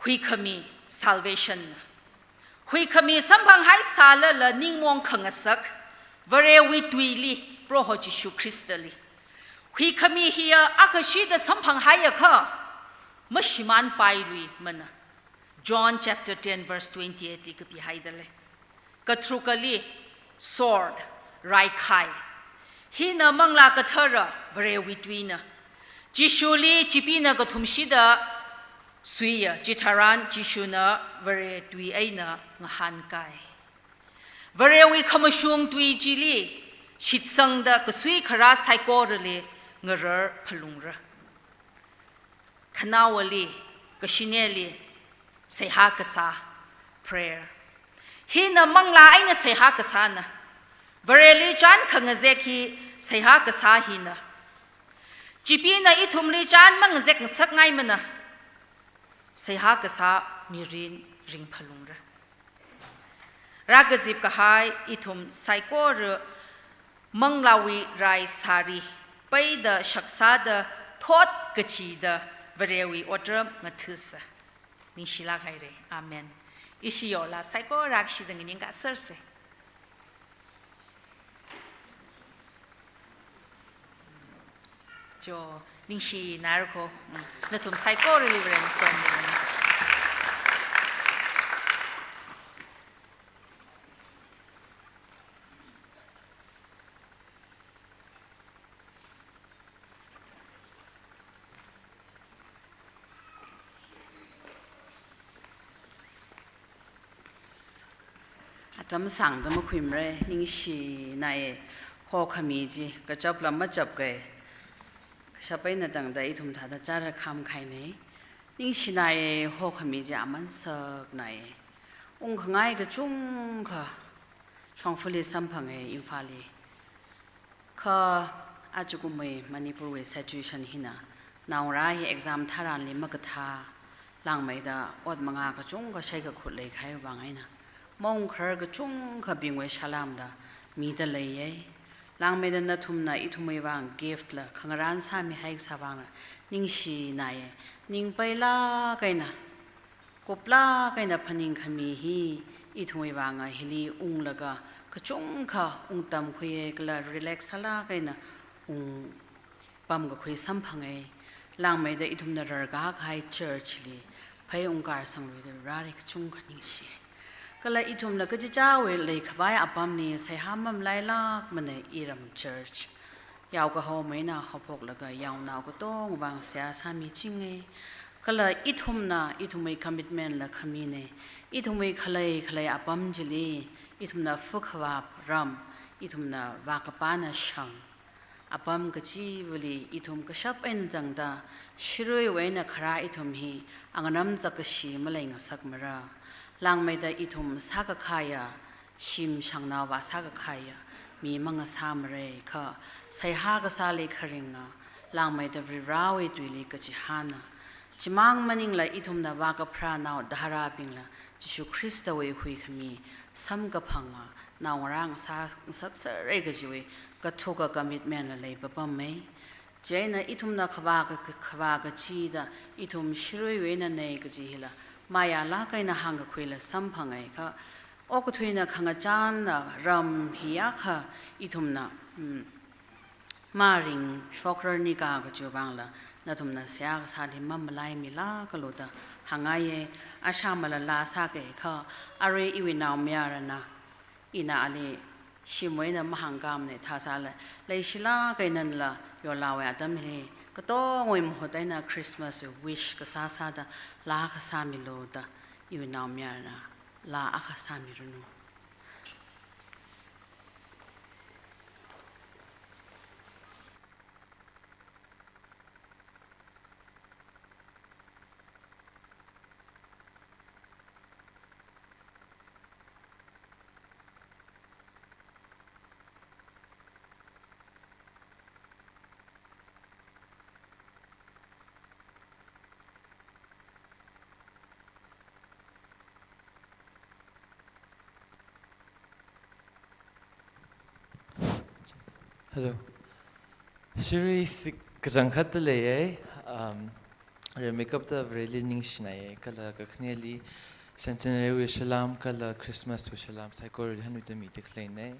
huikhami, salvation. Huikhami samphanghai sālala ningmong khangasak, Varewui tuili, Proho Jishu Khristali. Huikhami hiya akhashida samphanghaiakha, mashimānpailuimana. John chapter ten verse twenty-eight li kapihaida lei. Katharukali, sword, raikhai. Hina Manglā Kathara, Varewui tuina. Jishuli chipina kathumshida suiya, chitharan Jishuna Vare tui eina ngahānkai. Varewui khamashung tui chili, shitsangda kasui kharā saikorali ngarar phalungra. Khanaowali, kashineli, seihā kasā, prayer. Hina manglā eina seihā kasāna. Vareli chān khangazek hi seihā kasā hina. Chipina ithumli chān mangazek ngasakngaimana. Seihā kasā mirin ringphalungra. Rākazip kahai ithum saikora manglāwui rai sāri, peida shaksāda thot kachida Varewui otram ngathāsa. Ningshilāk haira. Amen. Ishi yola saikora kashida nganingkasārsa. Jo, ningshinarako, mm, nathum saikorali Varena somi. Atam sāngda makhuimara, ningshinai, hokhami chi, kachapla machapkei. Kashap eina tangda ithum thāda chara khamkahaina. Ningshinai, hokhami chi aman saknai. Ungkhangai kachungkha, shongfali samphanga, Imphalli. Kha ajakumwui Manipurwui situation hina, naongarā hi exam tharanli makathā, langmeida ot mangā kachungkha shaikakhut leikahai vang eina, maungkharar kachungkhabingwui salāmla mida leiya. Langmeida nathumna ithumwui vang gift la khangarān sāmihai kasā vangla ningshinai, ning peilāk eina, kuplāk eina phaningkhami hi ithumwui vang hili unglaga kachungkha ungtamkhuiya kala relax sālāk eina ungpamkakhui samphanga. Langmeida ithumna rarkahai church li phei ungkar sangluida rāra kachungkha ningshi. Kala ithumla kachichāwui leikhavai apamli seihā mamalailākmana iram church. Yaokahomei eina haophoklaga yaonao katongwui vang seihā sāmichinga. Kala ithumna, ithumwui commitment la khamina. Ithumwui khalei khalei apam chili, ithumna phakhavā ram, ithumna vākapāna shang. Apam kachivali ithum kashap eina tangda, shiruiwui eina kharā ithum hi, anganam zakkashi maleingasakmara. Langmeida ithum sākakhaya, shim shangnao vāsākakhaya, mi mangasāmara kha, seihā kasāli kharinga, langmeida Varivarāwui tuili kachihāna. Chimang maningla ithumna vākapharānao dharābingla, Jishu Khristawui huikhami, samkaphanga, naongarā ngasā, ngasaksera kajiwui, kathuka commitment la leipapama. Chieina ithumna khavā ka, khavā kachida, ithum shiruiwui einana kaji hila, mayālāk eina hāngkakhuila samphanga kha, okathuina khangachāna ram hi akha ithumna, mm, maringshokrarnika kajiwui vangla, nathumna seihā kasāli mamalaimilākalu da hāngngaiya. Ashamala laa sākakha, arui iwui naomayarana, ina ali shimwui eina mahāngkāmana thāsāla, leishilāk einala yolawui atam hili, katongwui mahut eina Christmas wish kasā sāda, laa akha sāmilu da, iwui naomayarana, laa akha sāmiranu. Hello. Shirui sik kachangkhatta leiya. Um, Remikapta Vareli ningshinaiya, kala kakhaneli Centenary wui salām, kala Christmas wui salām, saikorali hanuita mida khaleina.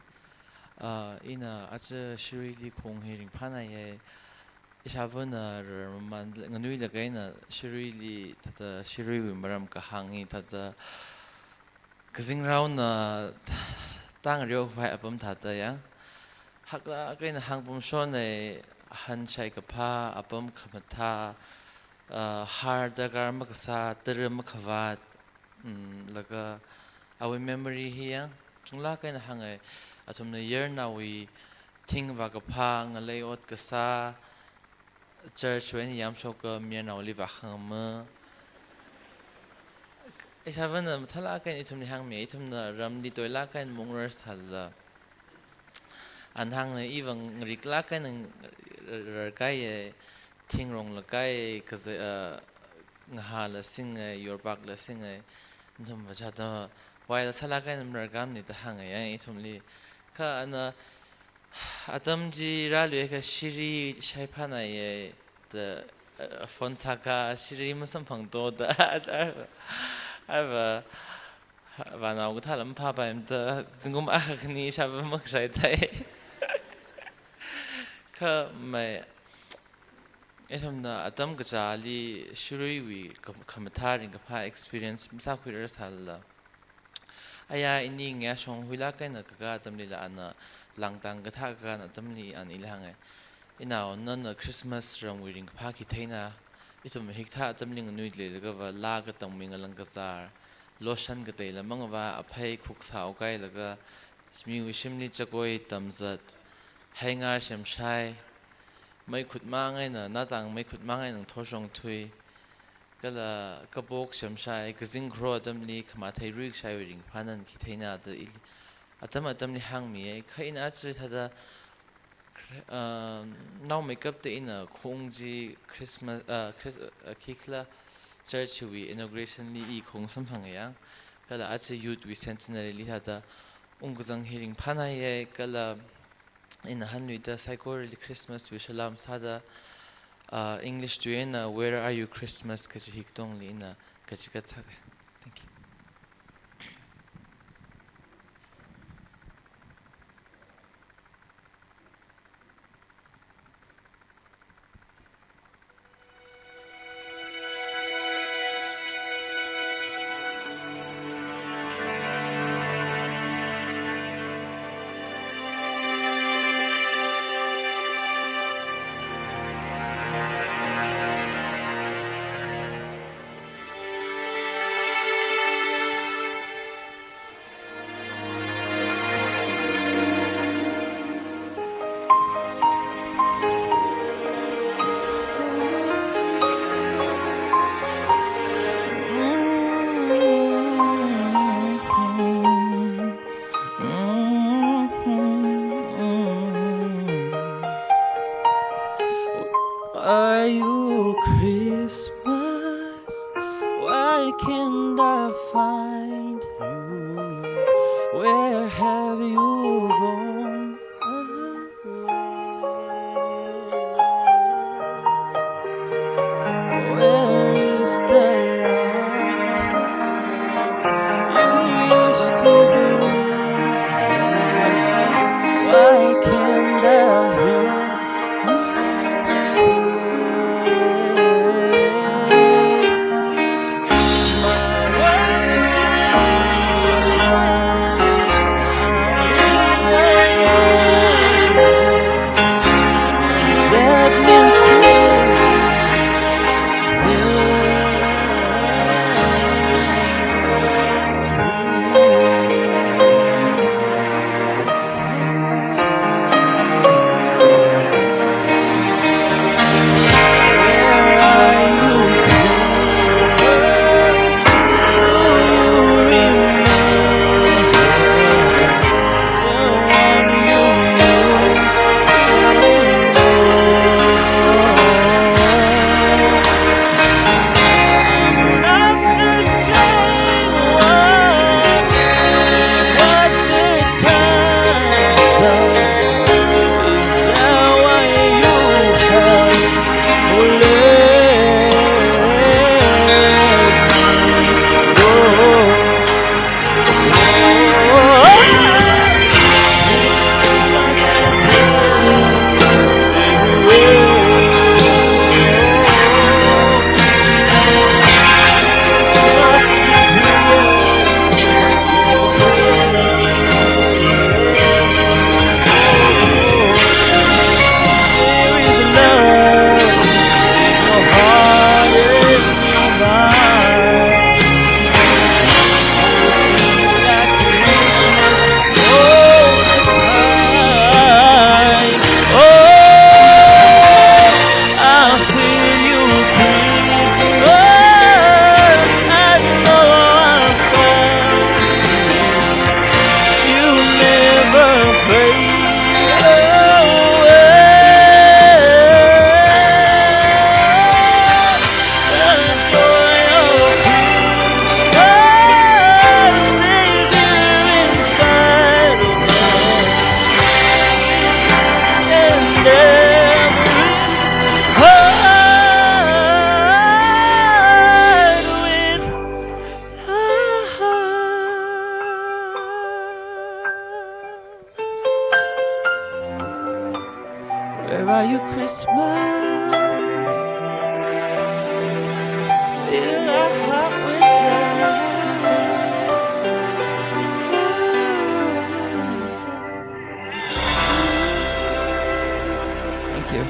Uh, ina aja shiruili khong hi ringphānaiya. Ishāvāna rarman nganuilaga ina shiruili, thāda shiruiwui maram kahāng hi thāda kazingraona tāngareo khavai apam thāda ya. Haklāk eina hāngpamshonna, hanshai kaphā, apam khamathā, uh, har darkar makasā, tara makhavāt, mm, laga awui memory hi ya, chunglāk eina hānga, athumna yarnaowui, Thing vākaphā, ngalei ot kasā, church wui eina yamshoka, mayarnaoli vākhangama. Ishāvāna mathālāk eina ithumli hāngmi, ithumna ramli toilāk eina maungrarsālala, ana hāngna, iva ngariklāk eina rarkāya, thingrongla kāya, kazā, ah, ngahāla singa, yorpakla singa, nathumva chithāda vaila sālāk eina mararkāmana da hānga yang ithumli. Kha ana, atam chi rāluiakha shiri shaiphānāya da, ah, phone sākha shiri masamphangto da, arva, arva, vānao kathāla maphāpaimada, zingkum akha khani ishāvā makashai thai. Kha mai, ithumna atam kachāli shiruiwui kham-, khamathā ringkaphā experience masākhuirarsālala, aya ini ngayā shonghuilāk eina kakā atamlila ana langtang kathā kakā atamli ana ili hānga, "Inao, nana Christmas ramwui ringkaphā khi theina? Ithum hikathā atamli nganuida leilagava laa katangwui ngalang kazār, lotion kateila mangavā, aphei khuksao kailaga, miwui shimli chakoi tamzat, heingar semshai, meikhut mang eina, natang meikhut mang eina ngathor shongthui, kala kapok semshai, kazing kharo atamli khamathei ruikashaiwui ringphā nana khi theina?" da ili atam atamli hāngmiya. Kha ina aja thāda, um, naomeikapta ina khong chi Christmas, ah, Chris-, ah, khikhala church wui inauguration li i khong samphanga yang, kala aja youth wui centenary li thāda ungkazang hi ringphānāya, kala ina hanluida saikorali Christmas wui salam sāda, ah, English tui eina "Where are you, Christmas?" kaji hi katongli ina kachigat sāga. Thank you. Are you Christmas? Why can't I find you? Where have you gone? Where is the laughter you used to bring? Why can't I hear music play? My world is changing. Where are you, Christmas? Fill our heart with love. Thank you.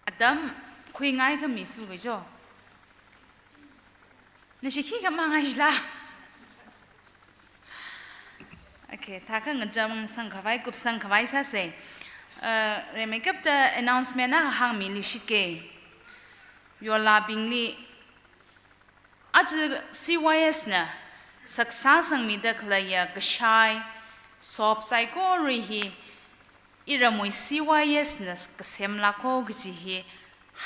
Atam khuingai khami fu kajo. Nashi khikha mangai jila. Okay, thākha ngacham sangkhavai, kupsangkhavai sāsei. Uh, rimeikapta announcement akha hāngmiluishitke. Yorlābingli aja C Y S na saksa sangmida khaleiya kashai, sop saikora hi iramwui C Y S na kasemlāko kaji hi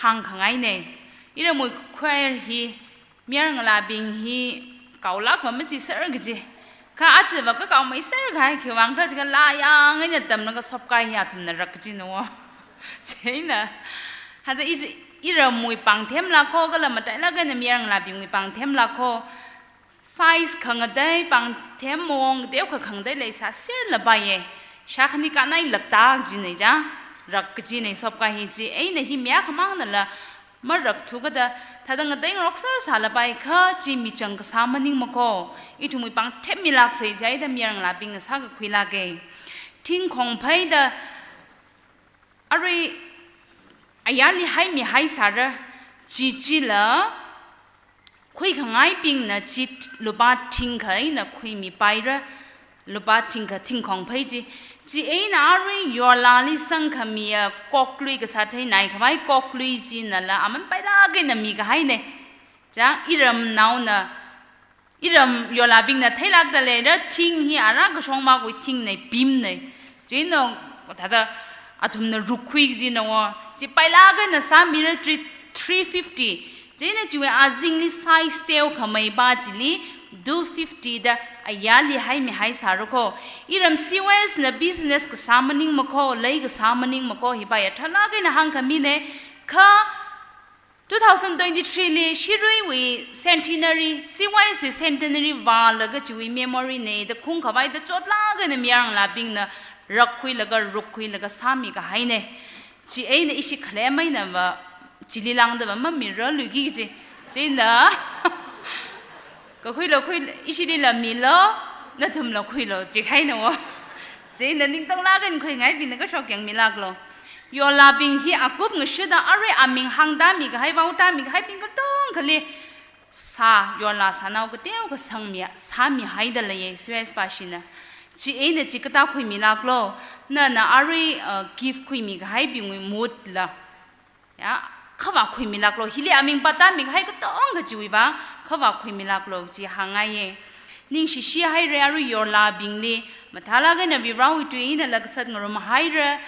hāngkhangainei. Iramwui choir hi mayarngalābing hi kaolākva machiser kaji. Kha ajava kakao meiser kahai khiwui vang khala jiakha laa yang eina tamlaga sopkahai hi athumna rak kajina wo. Chieina, hithāda i, iramwui pāng themlāko kala matailāk eina mayarngalābingwui pāng themlāko. Size khangatei pāng them mawong teokha khangatei leisāserlapaiye. Shākhani kanai lakta kajinei ja. Rak kajinei sopkahai hi chieina hi mi akhamangnala marakthukada thāda ngateingarokser sālapai kha chi michang kasā maningmako. Ithumwui pāng themmilāksei jida mayarngalābingna sākakhuilāke. Thingkhong pheida arui ayarli haimihaisāra, chi chila khuikhangaibingna chi lupā thingkha eina khuimipaira, lupā thingkha thingkhong phei chi. Chieina arui yorlāli sangkhamiya koklui kasā theinai khavai koklui chinala aman pailāk eina mikahainei. Chang iramnaona iram yorlābingna theilākda leira thing hi ara kashong makhui thingnei, bimnei. Chieina thāda athumna rukkhui kajina wo. Chi pailāk eina sāmira three, three fifty. Chieina chiwui azingli size teokha meipa chili two fifty da ayarli haimihaisārako. Iram C Y S na business kasā maningmako, lei kasā maningmako, hipa ya thalāk eina hāngkhaminei. Kha two thousand twenty-three li Shiruiwui centenary, C Y S wui centenary vālaga chiwui memory neida khungkhavaida chotlāk eina mayarngalābingna rakkhuilaga rukkhuilaga sāmikahainei. Chieina ishi khalem einava chili lāngdava mamirarluiki kaji. Chieina kakhuilo khui, ishilila milo, nathumla khuilo jikahaina wo. Chieina ningtonglāk eina khuingaibingna kashok yangmilāklo. Yorlābing hi akup ngashida arui aming hāngda mikahai, vaoda mikahaibing katongali sā, yorlā sānao kateokha sangmi, sāmihaida leiye, C Y S pāshina. Chieina chi katā khuimilāklo. Nana arui, uh, gift khuimikahaibingwui mahutla ya, khavā khuimilāklo, hili aming pāda mikahai katonga chiwui vang, khavā khuimilāklo chi hāngngaiye. Ningshishihaira arui yorlābingli, mathālāk eina Varewui tui einala kasat ngarumhaira,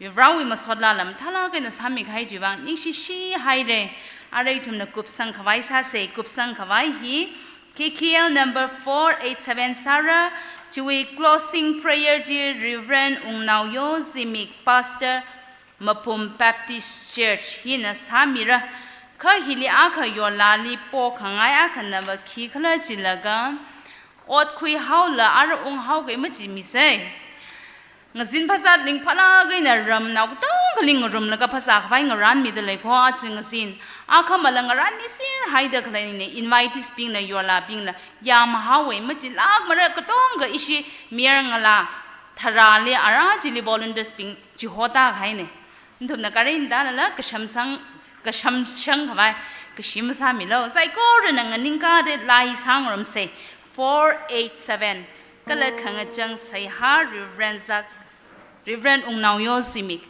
Varewui masotlala mathālāk eina sāmikahai chiwui vang, ningshishihaira. Arui ithumna kupsangkhavai sāsei, kupsangkhavai hi K K L number four eight seven sāra, chiwui closing prayer chi Reverend Wungnao Yozimik, Pastor, Mapum Baptist Church hina sāmira. Kha hili akha yorlāli pokhangai akhanava khikhala chilaga, ot khuihaola ara unghaoki machimisei. Ngazin phasā ringphālāk eina ramnao katongali ngarumlaga phasā khavai ngaranmida leiko, aja ngazin. Akhamala ngaranmiserhaida khaleina, invitees bingna, yorlābingla yamhaowe, machilākmara, katonga ishi mayarngalā tharāli ara chili volunteers bing chihoda kahaina. Nathumna karin dalala kashamsang, kashamshang khavai, kashi masāmilo. Saikorana nganingkada laa sāngarumsei. Four eight seven. Kala khangachang seihā Reverend Zak, Reverend Wungnaoyo Zimik.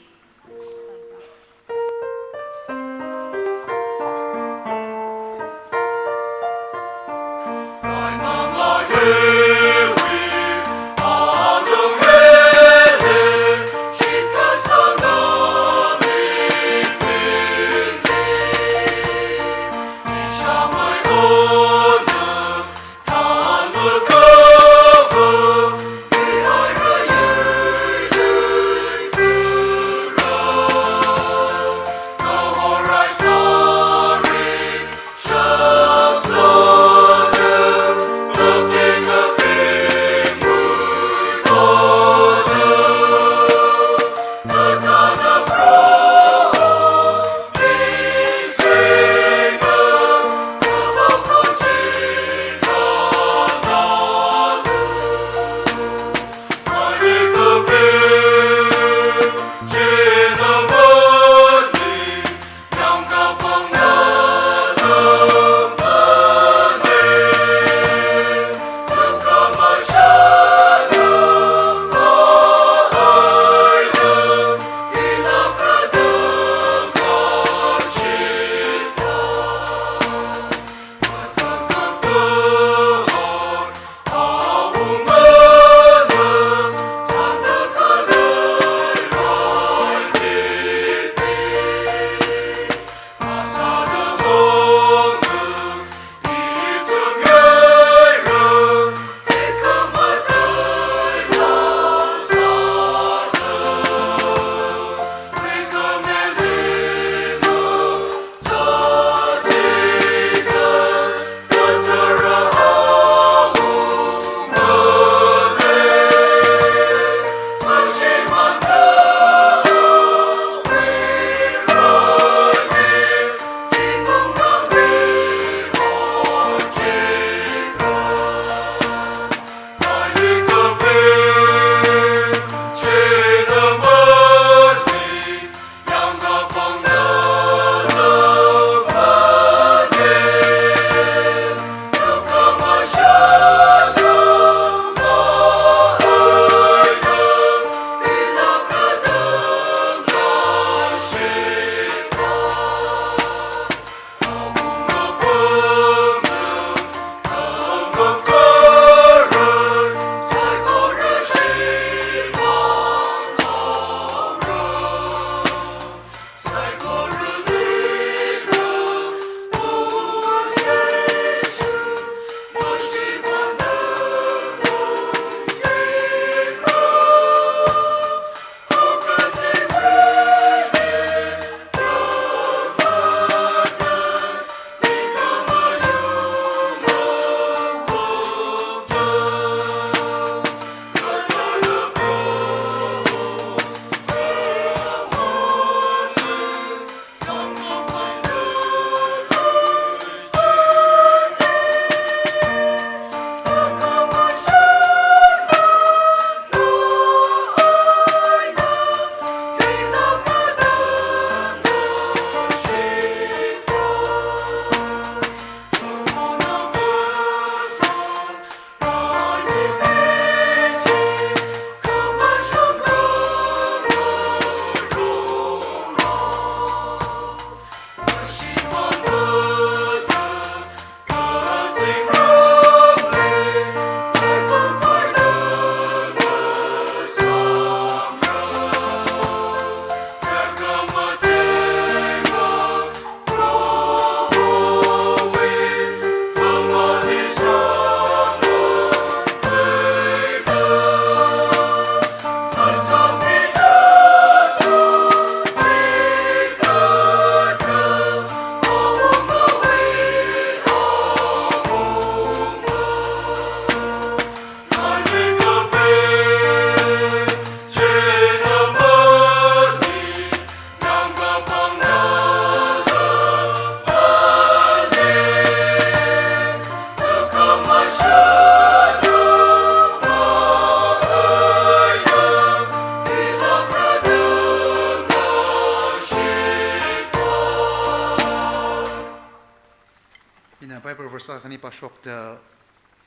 Ina Bible verse akhani pāshokta,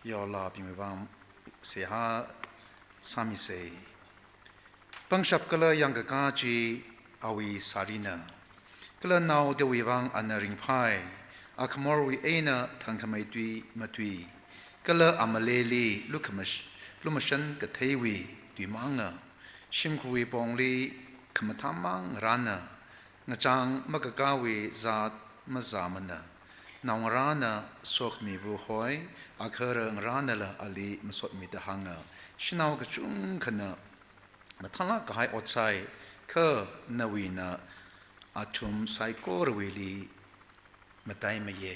yaolabingwui vang seihā sāmisei. Pangshap kala yangkakā chi awui sārina, kala naodawui vang ana ringphai. Akhamorwui eina thangkhamei tui matui, kala amaleli lukhamash-, lumashan katheiwui tui manga. Shimkhurwui pongli khamathā mang ngarāna, ngachang makakāwui zat mazāmana. Naongarāna sokhamiva hoi, agahara ngarānala ali masotmida hānga. Shanao kachungkhana mathālāk kahai ot sāi, kha nawuina athum saikorawuili mataimeiya.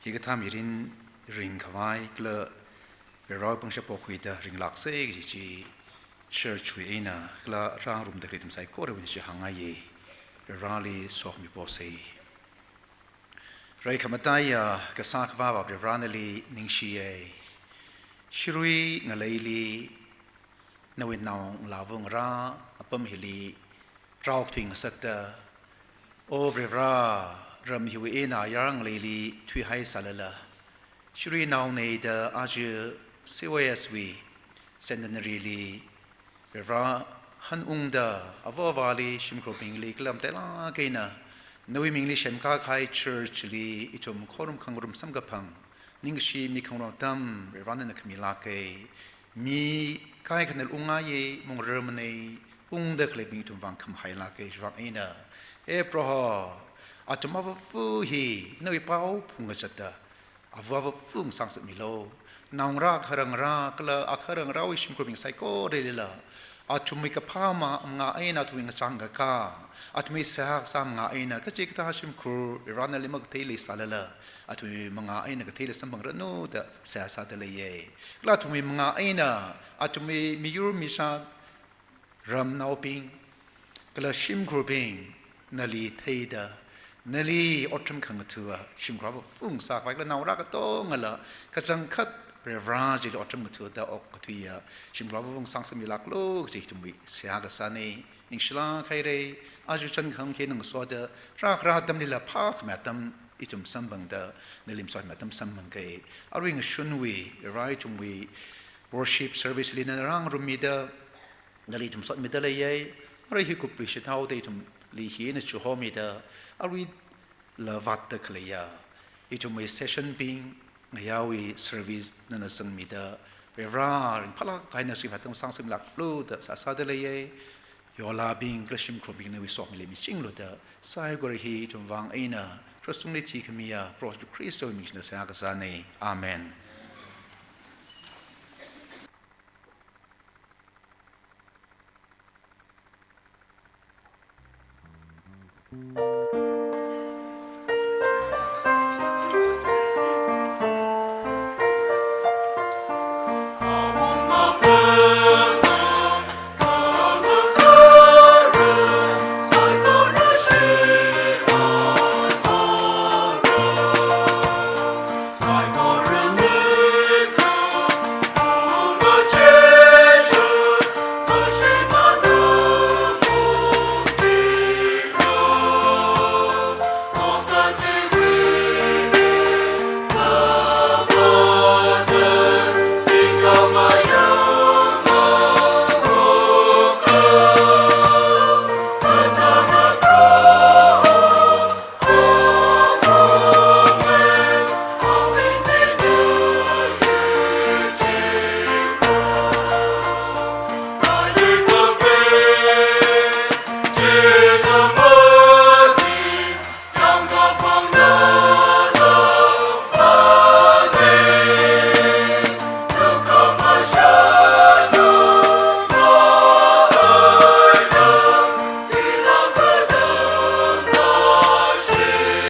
Hikathā mirin ringkhavai kala Varewui pangshap pokhuida ringlāksei kaji chi church wui eina kala rāngarumda khalei ithum saikorawui eina chi hāngngaiya. Vareli sokhami posei. Rai khamataiya kasā Akhava Vare, Vare nali ningshiya. Shirui ngaleili nawui naongalāva ngarā apam hili rāokthui ngasakta, O Vare, ram hiwui eina ayar ngaleili thuihai sālala, shirui naonei da aja C Y S wui centenary li Vare hanungda ava-avāli, shimkhurbingli kala matailāk eina nawui mingli semkā kahai church li ithum khorum khangarum samkaphang ningkashi mikhangarok atam Vare nana khamilāka. Mi kaikhana ungngaiya, maungararmanei, ungda khaleibing ithum vang khamahai lāka. Chiwui vang eina, E Proho, athum avāva hi nawui pao phungkazata ava-avā phungsang sāmilu. Naongarā, agahara ngarā kala agahara ngarāwui shimkhurbing saikoralila athumwui kaphā ma-, manga eina, athumwui ngachang kakā, athumwui seihā kasā manga eina, kachikathā shimkhur Vare nali makathei leisālala, athumwui manga eina katheili samphangranu da seihā sāda leiya. Kala athumwui manga eina athumwui miyur mishā, ramnaobing kala shimkhurbing nali theida, nali otram khangathāva shimkhur avāva phungsākhavai kala naongarā katongala kachangkhat Vare chili otram ngathāda okkathuiya shimkhur avāva phungsang sāmilāklu kaji ithumwui seihā kasāna. Ningshilāk haira. Aja chānkhang hi ngasoda rākharā atamlila phākhamei atam ithum samphangda, nali masotmei atam samphangka. Arui ngashunwui Vare ithumwui worship service li nana rāngarummida, nali ithum sotmida leiya. Arui hi kupli shithaoda ithumli hi eina chihomida, aruila vātda khaleiya ithumwui session bing, ngayāwui service nana zangmida, Vare ringphālāk kahai nana sui phatam sangsangmilāklu da seihā sāda leiya. Yolabing kala shimkhurbing nawui sokhami leimichinglu da, saikora hi ithum vang eina khararchungli thikhamiya Proho Jishu Khristawui ming shina seihā kasāna. Amen.